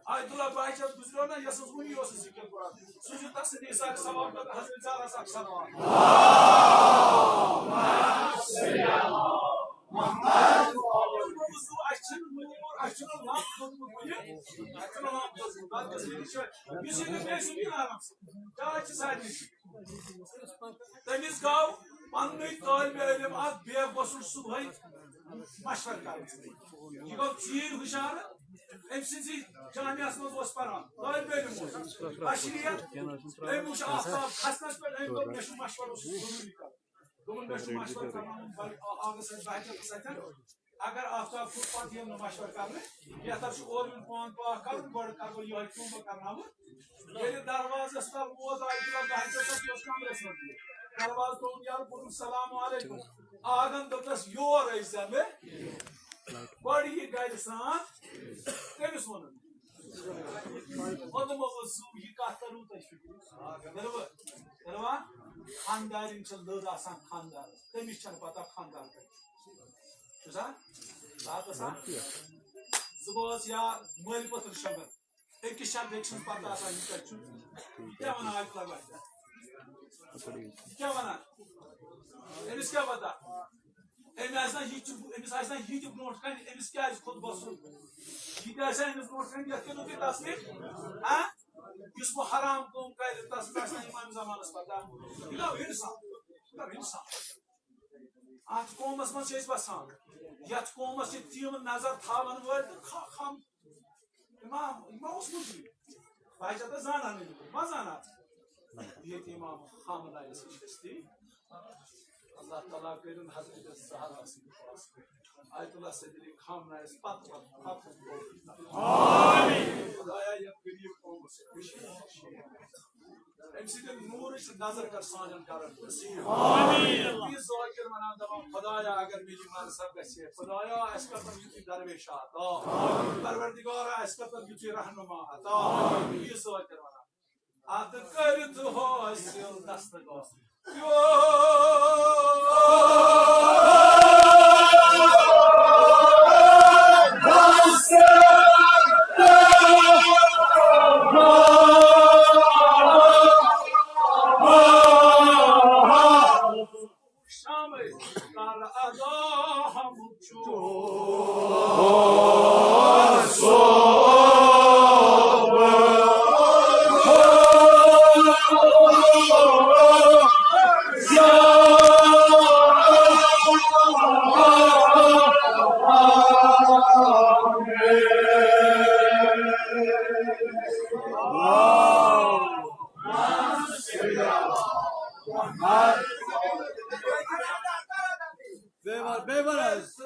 آیت اللہ بہجت گزریو نا، یس اوس وُنی اوس ذکر قرآن۔ سُہ چھُ تس نثار ثواب پتہٕ حضرت زہرا صاحب سلام۔ اَسہِ چھُنہٕ مٔنی اور اَسہِ چھُنہٕ لب دوٚدمُت وُنہِ۔ اَسہِ چھُنہٕ لب دوٚدمُت۔ بس بس یہِ چھُ، یُس یہِ مےٚ سُہ یہِ آرام سان۔ چاے چھِ سارنٕے۔ تٔمِس گوٚو پننُے طٲلبِ علم اکھ بیگ گوٚژھُن صُبحٲے مشورٕ کرُن۔ یہِ گوٚو ژیٖرۍ ہُشارٕ، أمۍ سٕنٛزٕے جامعس منٛز اوس پران، طٲلبِ علم اوس۔ بشریت، أمۍ وُچھ آفتاب کھسنس پٮ۪ٹھ، أمۍ دوٚپ، "مےٚ چھُ مشورٕ اوس ضروٗری کرُن۔" دوٚپُن، "مےٚ چھُ مشورٕ کرناوُن بل-، آ-، آغس سۭتۍ، بہجتس سۭتۍ۔ اگر آفتاب کھوٚت، پتہٕ یِم نہٕ مشورٕ کرنہٕ، بہتر چھُ اورٕ یُن پان پاک کرُن، گۄڈٕ کرو یِہوٚے کٲم، بہٕ کرناوٕ۔" ییٚلہِ دروازس تل ووت، آیت اللہ بہجت اوس کمرس منٛز۔ دروازٕ ترٛووُن یلہٕ، کوٚرُن، "السلام علیکم۔" آغن دوٚپنس، "یور ٲسۍ زِ مےٚ گۄڈٕ یہِ گرِ سان۔" کٔمِس ووٚنُن؟ ووٚنُن، ووٚنُن، "زُو، یہِ کتھ تٔروٕ تۄہہِ فِکرِ؟" کٔروا؟ کٔروا؟ خاندارِنۍ چھِ لٔر آسان خاندارس، تٔمِس چھنہٕ پتہ خاندار کتہِ چھُ۔ چھُ سا؟ بات آسان۔ زٕ بٲژ یا مٲلۍ پٔتٕر شۄنٛگان۔ أکِس چھا بیٚکہِ سٕنٛز پتہ آسان، یہِ کتہِ چھُ؟ یہِ کیٛاہ ونان آیت اللہ بہجت؟ یہِ کیٛاہ ونان؟ أمِس کیٛاہ پتہ؟ أمۍ آسہِ نہ یہِ تہِ، أمِس آسہِ نہ یہِ تہِ برونٛٹھ کَنہِ، أمِس کیٛازِ کھوٚت بۄسُن؟ یہِ تہِ آسہِ أمِس برونٛٹھ کَنہِ، یَتھ کیٛاہ دوٚپ یہِ تصدیٖق؟ ہاں؟ یُس بہٕ حرام کٲم کَرِ، تَس آسہِ نہ اِمام زمانَس پَتہ۔ یہِ گوٚو اِنسان، یہِ گوٚو اِنسان۔ اَتھ قومَس منٛز چھِ أسۍ وَسان، یَتھ قومَس چھِ تِم نظر تھاوَن وٲلۍ تہٕ خا-، خام امام، امام اوس مجرم۔ بہٕ چھَس نہٕ زانان، ما زانان۔ ییٚتہِ امام خامنہ آیس نِش ٲسۍ تی۔ اللہ تعالیٰ کٔرِن حضرت زہرا سٕنٛدِ پاس۔ آیت اللہ صدری خامنہ آیس پتہٕ، پتہٕ، پتہٕ۔ آمین۔ خدایا، یَتھ غریٖب قومس سۭتۍ وٕچھ۔ أمۍ سٕنٛدِ نوٗرٕچ نظر کر سانٮ۪ن گرن پٮ۪ٹھ۔ آمین۔ بیٚیہِ ذاکر وَنان دَپان، خدایا، اگر مےٚ یہِ منصب گژھِ ہے، خدایا، اَسہِ کر تَم یِتھُے درویش عطا۔ پروردگارا، اَسہِ کر تَم یِتھُے رہنما عطا۔ بیٚیہِ ذاکر وَنان، اَدٕ کٔرِتھ حٲصِل دستگاہ۔ شامے کر ادا ہم چور۔ بیٚیہِ وَن، بیٚیہِ وَن حظ۔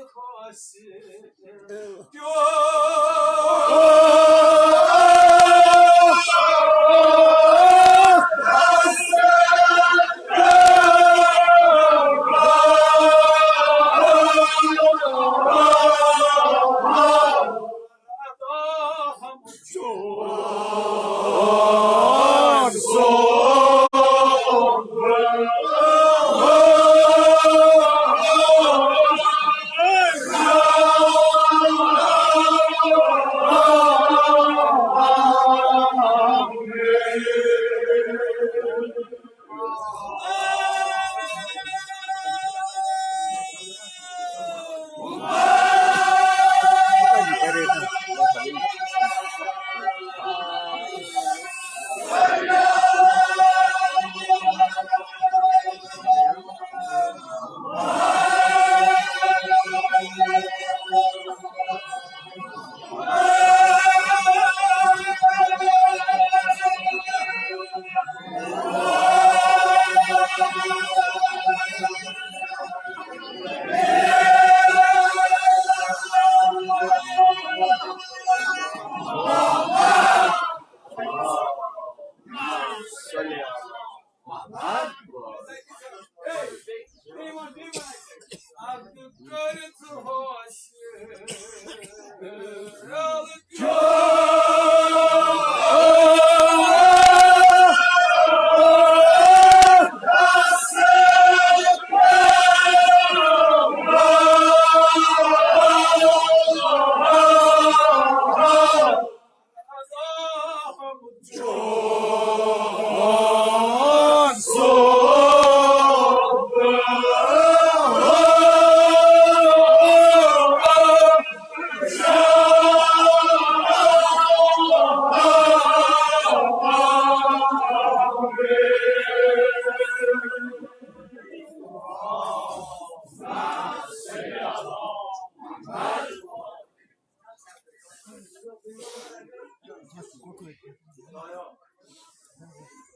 خدایا،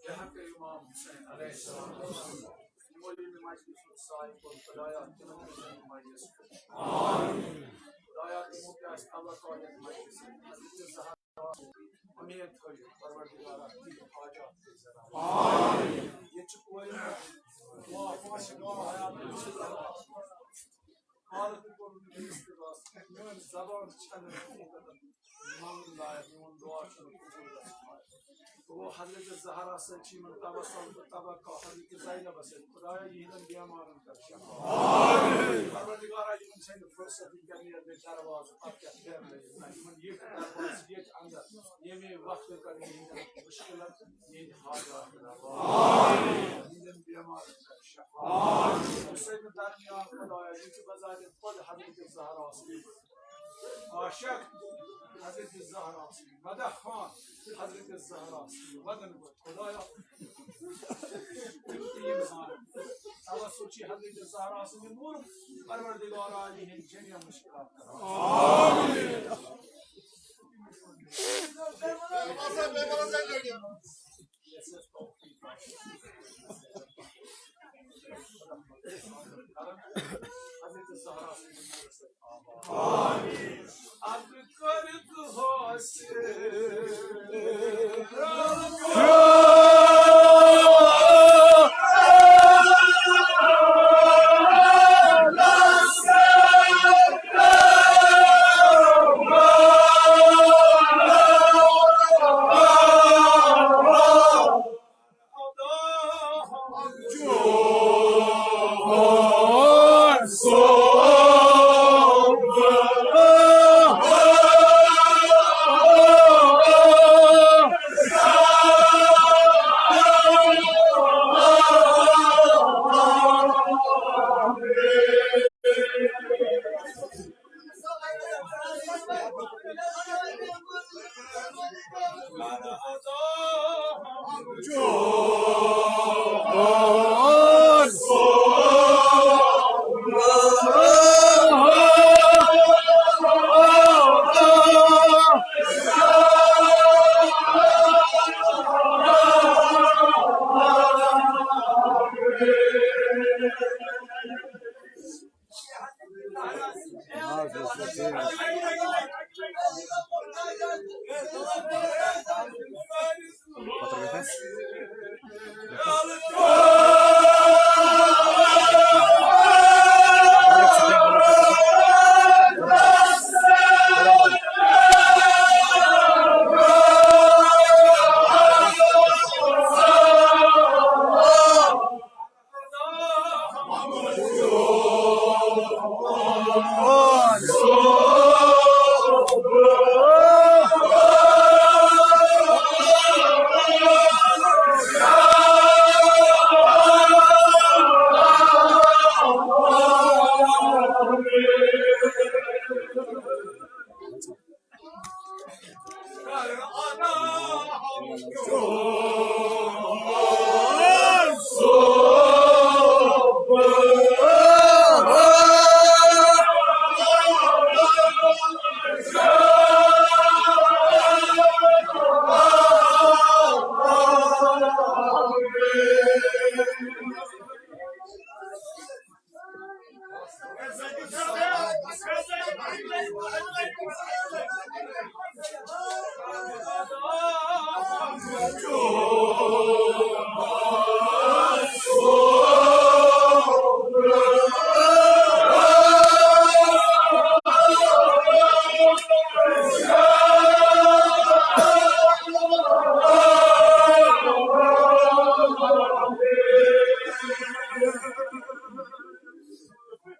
بحق امام حسین علیہ السلام، یِمو ییٚمہِ مجلسُک سایہِ کوٚر، خدایا، تِمن تہِ کٔرِن مجلس۔ خدایا، تِمو تہِ آسہِ توقع یتھ مجلسہِ منٛز۔ اُمید تھٲیِو، پروردگارا، تِہِنٛدۍ حاجات تہِ زینان۔ ییٚتہِ چھِ کورِ، حالت تہِ کوٚرُن مےٚ استغاثہ۔ میٲنۍ زبان چھنہٕ حقیقتاً منگُن لایق، میون دعا چھُنہٕ قبول گژھُن لایق۔ تو حضرت زہرا سۭتۍ چھِ یِمن توسل تہٕ توقع حضرت زینبس سۭتۍ۔ خدایا، یِہنٛدٮ۪ن بیمارن کر شفا۔ پروردگارا، یِمن چھنہٕ فرصت، یِم کیٛاہ نیرِ مےٚ دروازٕ، پتہٕ کیٛاہ پھیرنٲیِتھ نہ۔ یِمن ییٚتہِ دروازٕ، ییٚتہِ اندر، ییٚمے وقتہٕ کر یِہنٛدٮ۪ن مُشکِلن، یِہنٛدِ حاجات روا۔ یِہنٛدٮ۪ن بیمارن کر شفا۔ یُس سٲنِس درمیان خدایا، یہِ چھُ بظاہر حضرت زہرا سٕنٛدِ عاشق، حضرت زہرا سٕنٛدِ مدح خوان، حضرت زہرا سٕنٛدِ وطن گوٚو خدایا۔ تِم تہِ یِم زانن۔ توسل چھِ حضرت زہرا سٕنٛدِ نوٗرُک، پروردگارا، یِہِنٛدۍ جمیع مشکلات کران۔ آمین۔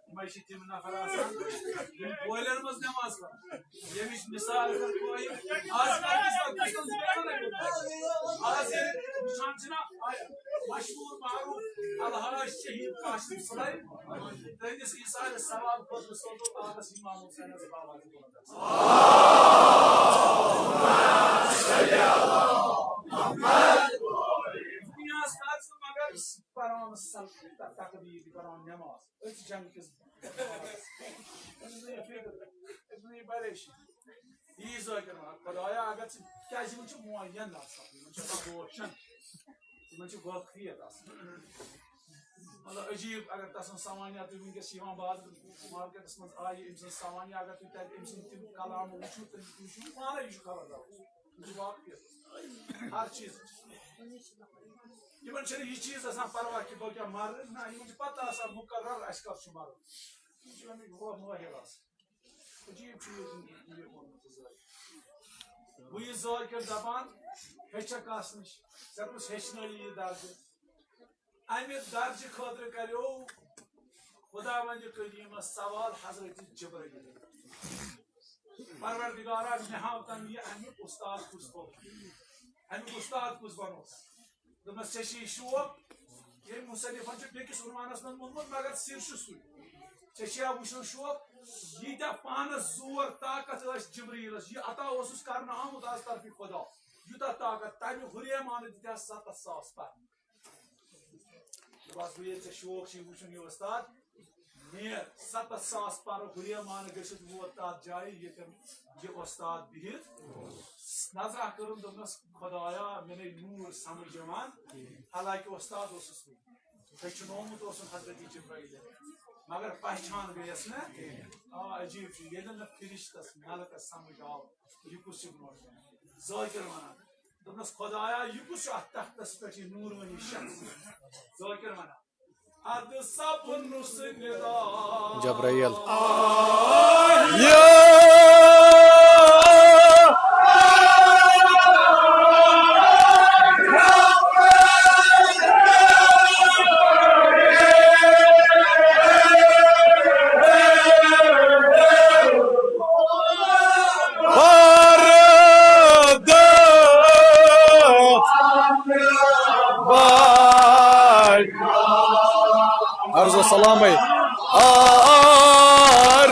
یِمے چھِ تِم نفر آسان، یِم کۄلٮ۪ن منٛز نٮ۪ماز پران۔ ییٚمِچ مثال کٔر قٲیِم۔ آز کل کِس وقتس منٛز چھِ آز ییٚلہِ وٕچھان چھِنہ، مشہوٗر معروٗف الحاج شہیٖد قاسم سٕلے، تٔمِس ایٖثارِ ثواب خٲطرٕ سوزو تاغس امام حسینس بابا تہِ ووت۔ دُنیاہس کر ژٕ مگر پران سل-، تقبیٖر تہِ پران نٮ۪ماز۔ أتھۍ جنگ کِس أمِس نہٕ یہِ فِکر، أمِس نہٕ یہِ پریشٲنی۔ یی ذٲکِر وَنان، خۄدایا، اگر ژٕ، کیٛازِ یِمن چھُ معین آسان، یِمن چھُ آسان بوشن، یِمن چھُ وٲقفیت آسان۔ مطلب، عجیٖب، اگر تسٕنٛز سوانح تُہۍ وٕنکیٚس چھِ یِوان بازر مارکیٹس منٛز آیہِ، أمۍ سٕنٛز سوانح، اگر تُہۍ تَتہِ أمۍ سٕنٛد تِم کلام وٕچھِو، تُہۍ وٕچھِو پانَے، یہِ چھُ خبردار۔ یہِ چھُ واقفیت ہر چیٖزٕچ۔ یِمن چھُنہٕ یہِ چیٖز آسان پرواہ کہِ بہٕ کیٛاہ مَرٕ، نہ، یِمن چھُ پتہ آسان مُقرر اَسہِ کر چھُ مَرُن۔ یِم چھِ اَمِکۍ ہُہ مٲہِر آسان۔ عجیٖب چھُ یہِ، یہِ ووٚنمُت ذٲکِر۔ وۄنۍ یہِ ذٲکِر دَپان، ہیٚچھَکھ کَس نِش؟ ژےٚ کُس ہیٚچھنٲیی یہِ درجہٕ؟ اَمہِ درجہٕ خٲطرٕ کَریو خۄداوندِ کریٖمَس سوال حضرت جبرائیل۔ پروردگارا، مےٚ ہاو تَن یہِ اَمیُک اُستاد کُس گوٚو؟ اَمیُک اُستاد کُس بَنوو؟ دوٚپمَس، ژےٚ چھِ یہِ شوق، ییٚمۍ مُصنِفَن چھُ بیٚکِس عنوانَس منٛز ووٚنمُت، مگر سِر چھُ سُے۔ ژےٚ چھِ یا وٕچھُن شوق، ییٖتیٛاہ پانس زور طاقت ٲسۍ جبریٖلس، یہِ عطا اوسُس کرنہٕ آمُت از طرفہِ خدا، یوٗتاہ طاقت، تمہِ ہُریمانہٕ دِتہِ ہس ستتھ ساس پرنہٕ۔ بس بہٕ ییٚلہِ ژےٚ شوق چھُے وٕچھُن یہِ وۄستاد، نیر ستتھ ساس پرٕ ہُریمانہٕ گٔژھِتھ ووت تتھ جایہِ ییٚتٮ۪ن یہِ وۄستاد بِہِتھ۔ نظرا کٔرٕن، دوٚپنس، خدایا، مےٚ نے نوٗر سمجھ یِوان، حالانکہِ وۄستاد اوسُس بہٕ۔ ہیٚچھنومُت اوسُن حضرت جبرائیل، مگر پہچان گٔیَس نہ۔ آ، عجیٖب چھُ، ییٚلہِ نہٕ فرشتس، ملکس سمجھ آو، یہِ کُس چھُ برونٛٹھ کَنہِ؟ ذٲکِر وَنان، دوٚپنَس، خدایا، یہِ کُس چھُ اَتھ تختس پٮ۪ٹھ یہِ نوٗرٲنی شخص؟ ذٲکِر وَنان، اَدٕ سَبُن سٕنٛدِ جبرائیل۔ عرض سلامے۔ آر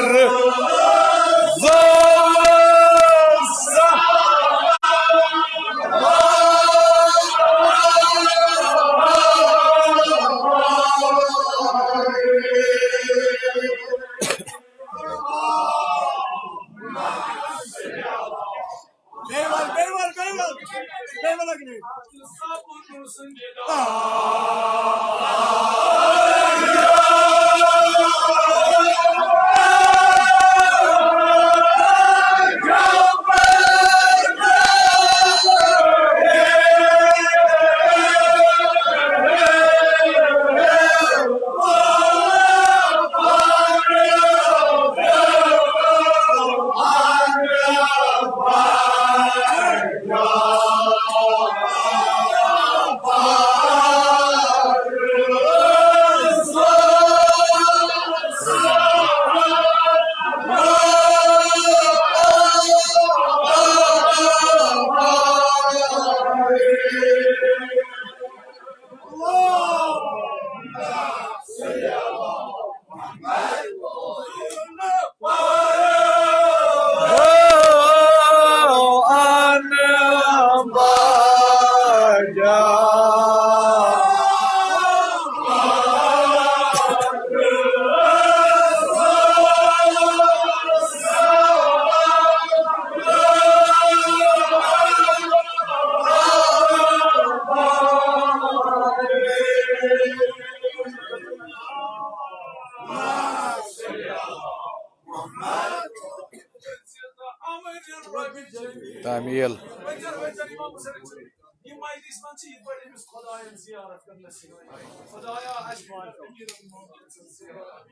بیٚیہِ وَل، بیٚیہِ وَل، بیٚیہِ وَل، بیٚیہِ وَل اَکہِ لَٹہِ۔ تعمیل۔ یہِ مجلس منٛز چھِ یِتھ پٲٹھۍ أمِس خۄدایَن زیارت کٔر نصیٖب۔ خۄدایا، اَسہِ واتہِ أمیٖر المومنیٖن سٕنٛز زیارت۔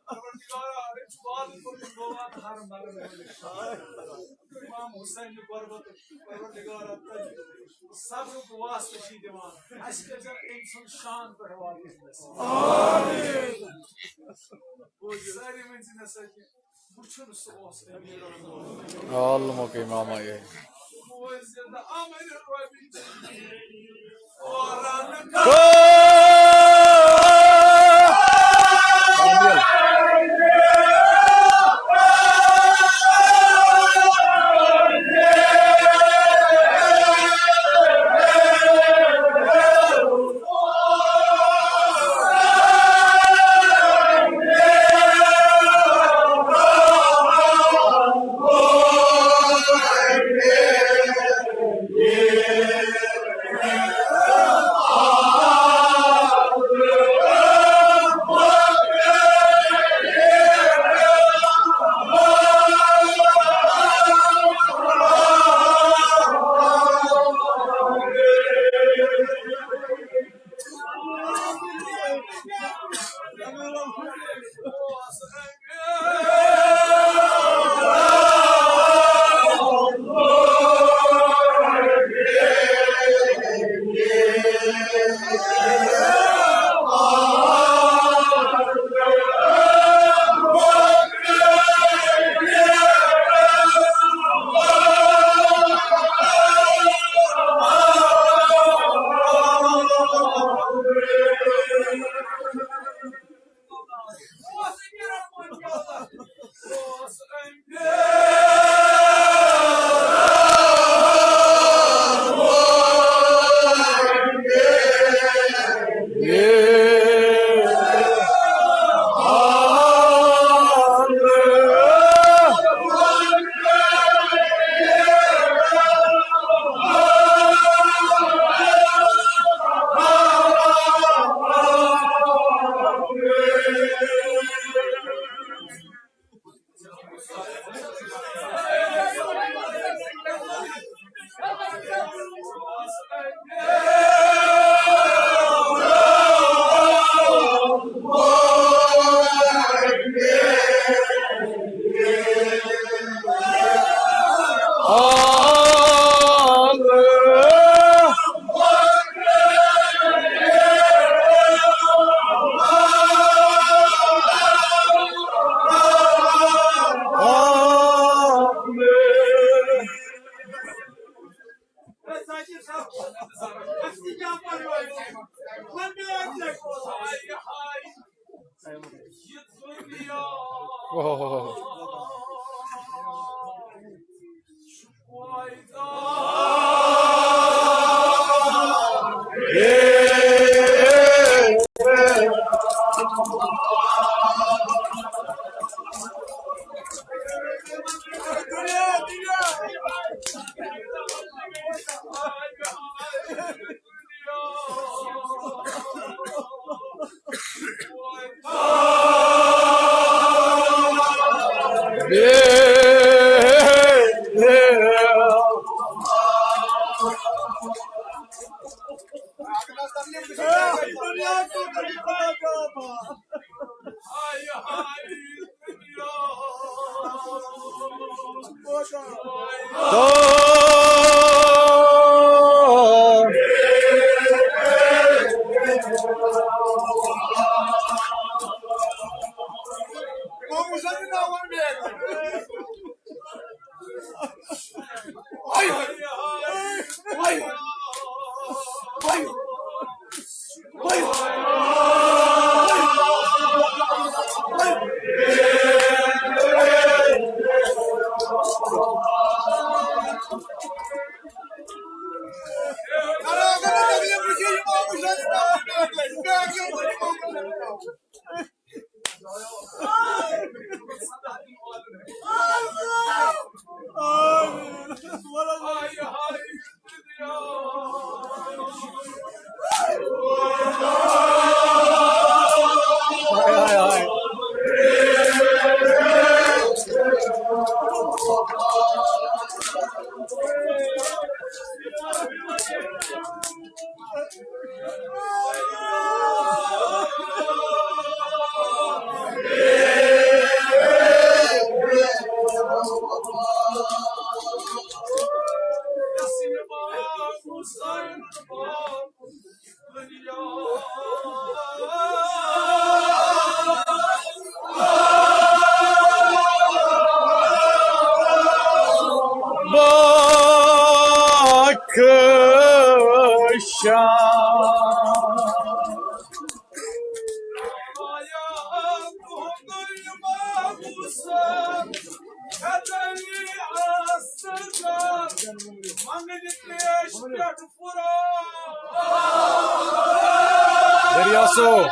پروردگارا، أمۍ چھُ وعدٕ کوٚرمُت، بہٕ واتہٕ ہر مرن وٲلِس۔ امام حسین غربت، پروردگارا، تۄہہِ صبرُک واسطہٕ چھِ دِوان۔ اَسہِ کٔرۍزٮ۪ن أمۍ سُنٛد شان پٮ۪ٹھ واپس نصیٖب۔ سٲری ؤنۍ زِ مےٚ سۭتۍ، وٕچھُن سُہ اوس أمیٖر المومنیٖن۔ عالمُک امام اے۔ دریا صٲب۔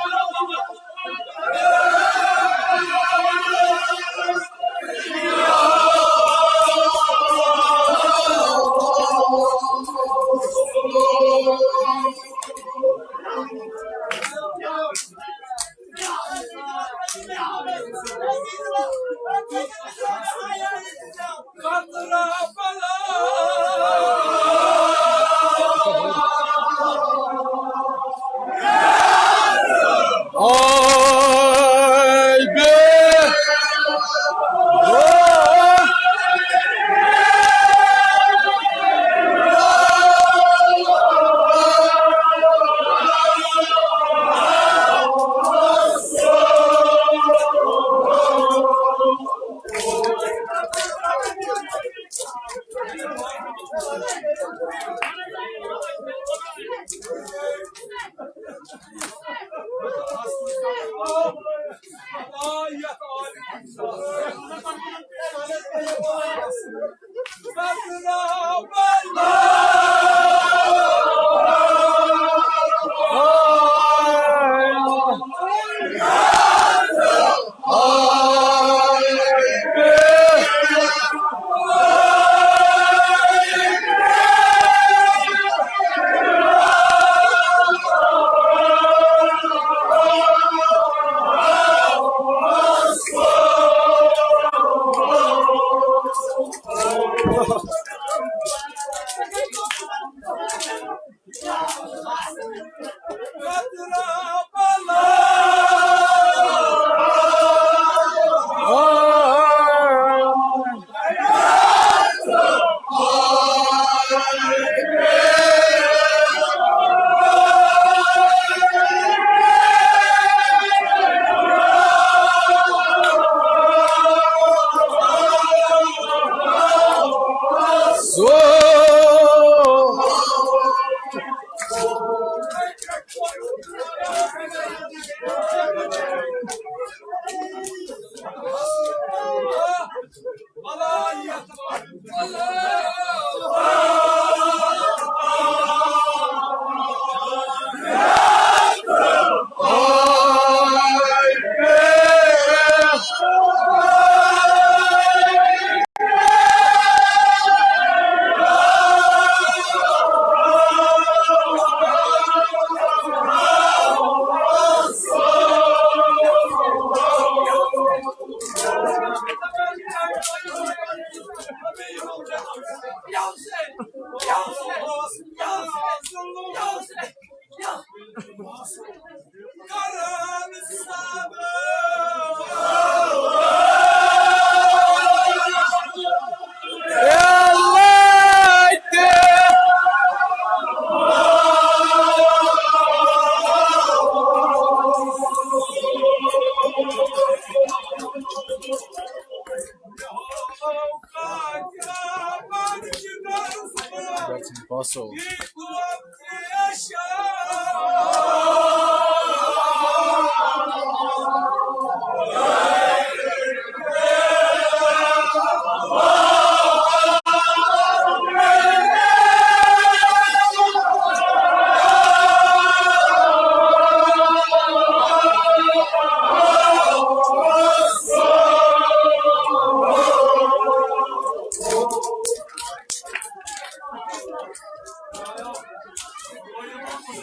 That's impossible.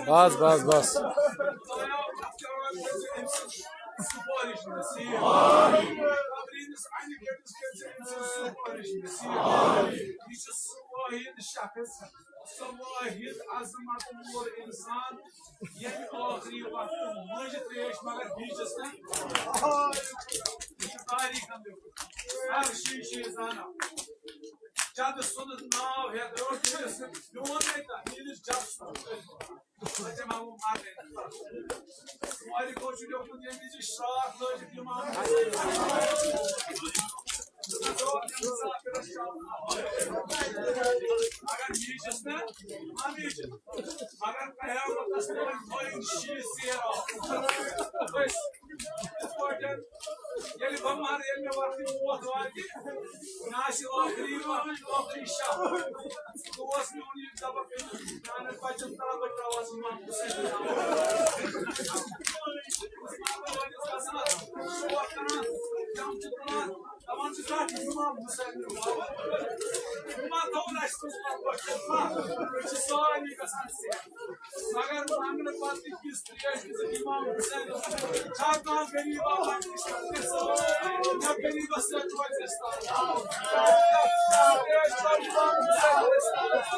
بس، بس، بس۔ سفارش نصیب۔ قبرینس انہِ کٔٹِس کٔرۍ زِ أمۍ سٕنٛز سفارش نصیب۔ یہِ چھُ سُہ وٲحد شخص، سُہ وٲحد عظمت وول انسان، ییٚمہِ ٲخری وقتہٕ مٔنٛزۍ ترٛیش مگر بیٖجس نہٕ۔ یہِ چھُ تاریخن لیوٚکھمُت۔ ہر شیٖشہٕ چھُ یہِ زانان۔ جدٕ سُنٛد ناو ہٮ۪تھ رٔٹ أمِس میون نَے تہٕ میٲنِس جدٕ سُنٛد۔ اچھا، محبوب مارنے۔ سواری کو چھُ لیوٚکھمُت ییٚمہِ وِزِ شراکھ لٲجِکھ اِمام حسین۔ مگر یہِ چھُس نہٕ، مگر یہِ چھُس، مگر قیامتس منٛز وۄنۍ شیٖش ژیر آو۔ أسۍ یِتھ پٲٹھۍ ییٚلہِ بہٕ مَرٕ، ییٚلہِ مےٚ وقتٕچ موت واتہِ، مےٚ آسہِ ٲخری، ٲخری شب۔ دوس میون یہِ دَپان، میانٮ۪ن بَچَن ترٛاو بہٕ ترٛاوان اِمام حُسین۔ شور کَران، جم چھِ تُلان، دَپان چھِ، "زانٛہہ چھُ اِمام حُسین۔" اِمام دَپان، "اَسہِ کُس پَتہٕ پَتہٕ چھُ، أسۍ چھِ سارنٕے گژھان سیٚکھ۔" مگر منٛگنہٕ پتہٕ تہِ کِس ترٛیش دِژٕکھ اِمام حُسینَس؟ چھا کانٛہہ غریٖبا وَنہِ، نہ غریٖبَس سۭتۍ روزِ اِسلام۔ ترٛیش چھا اِمام حُسین اِسلام؟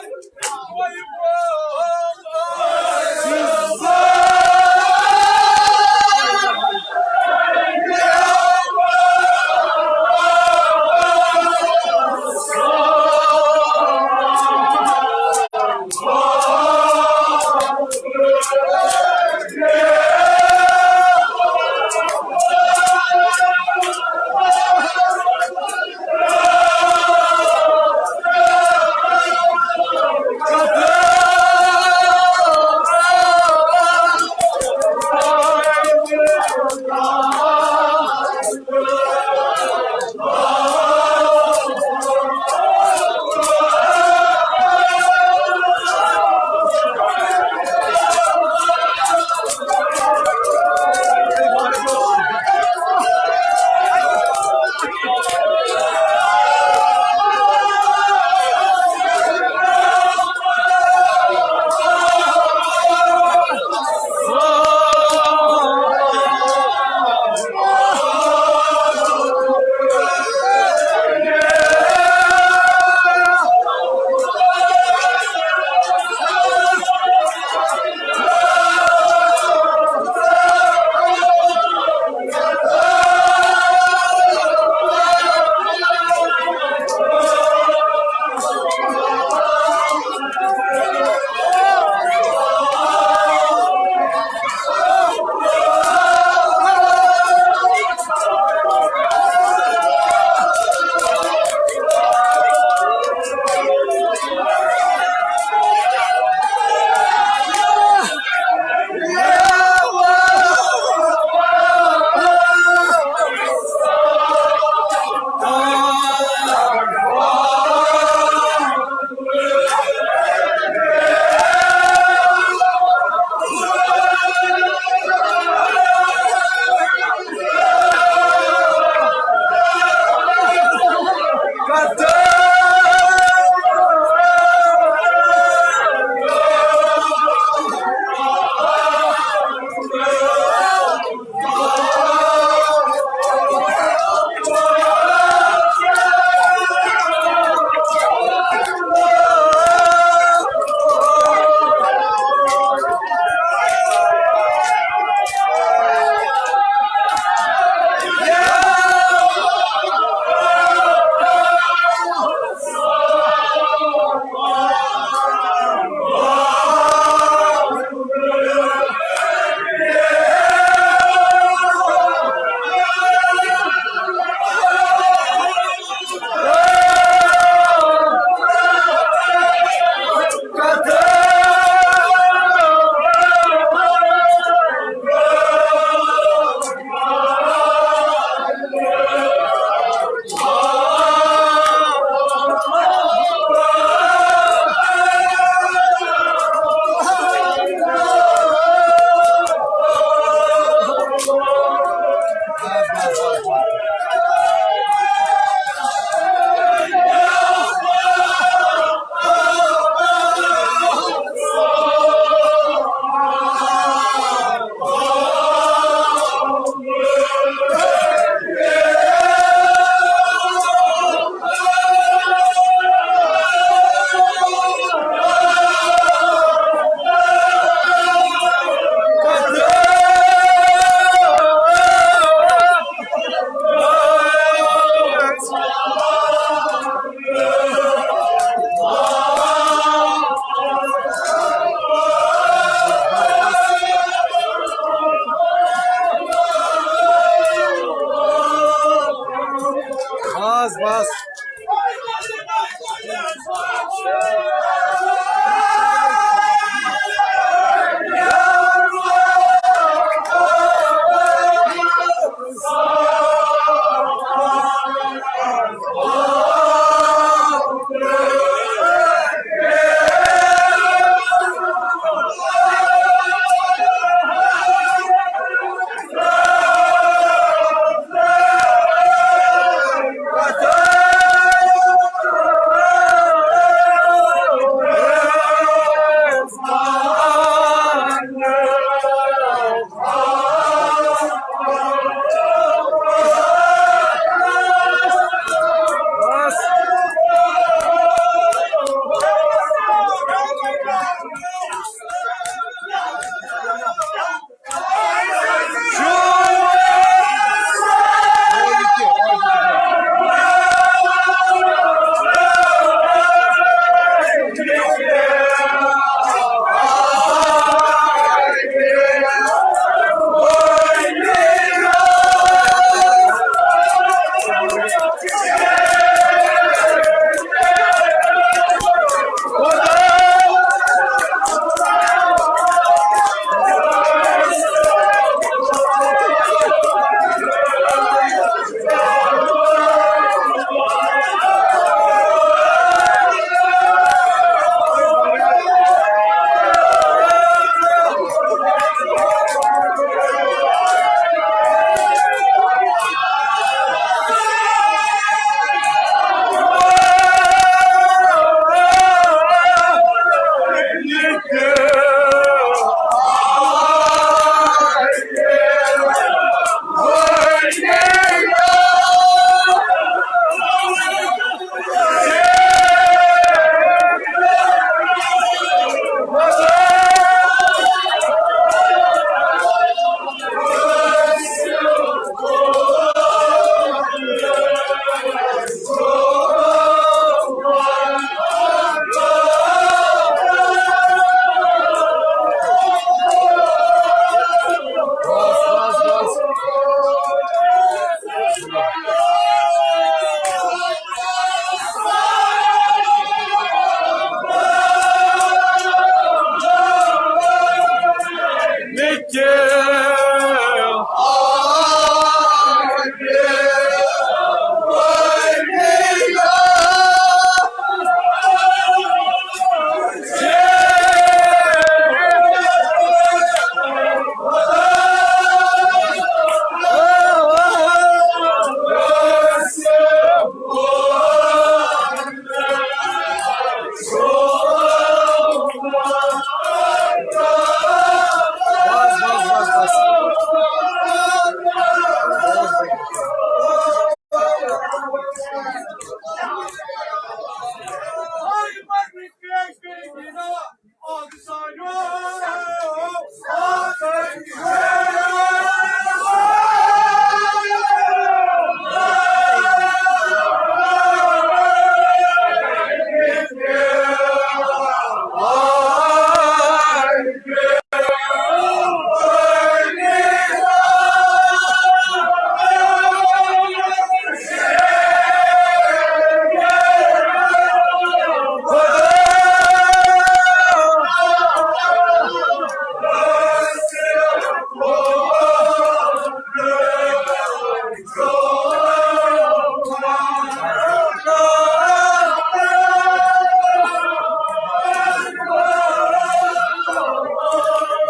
بس۔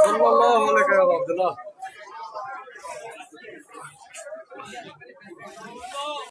صلى الله عليك يا عبد الله.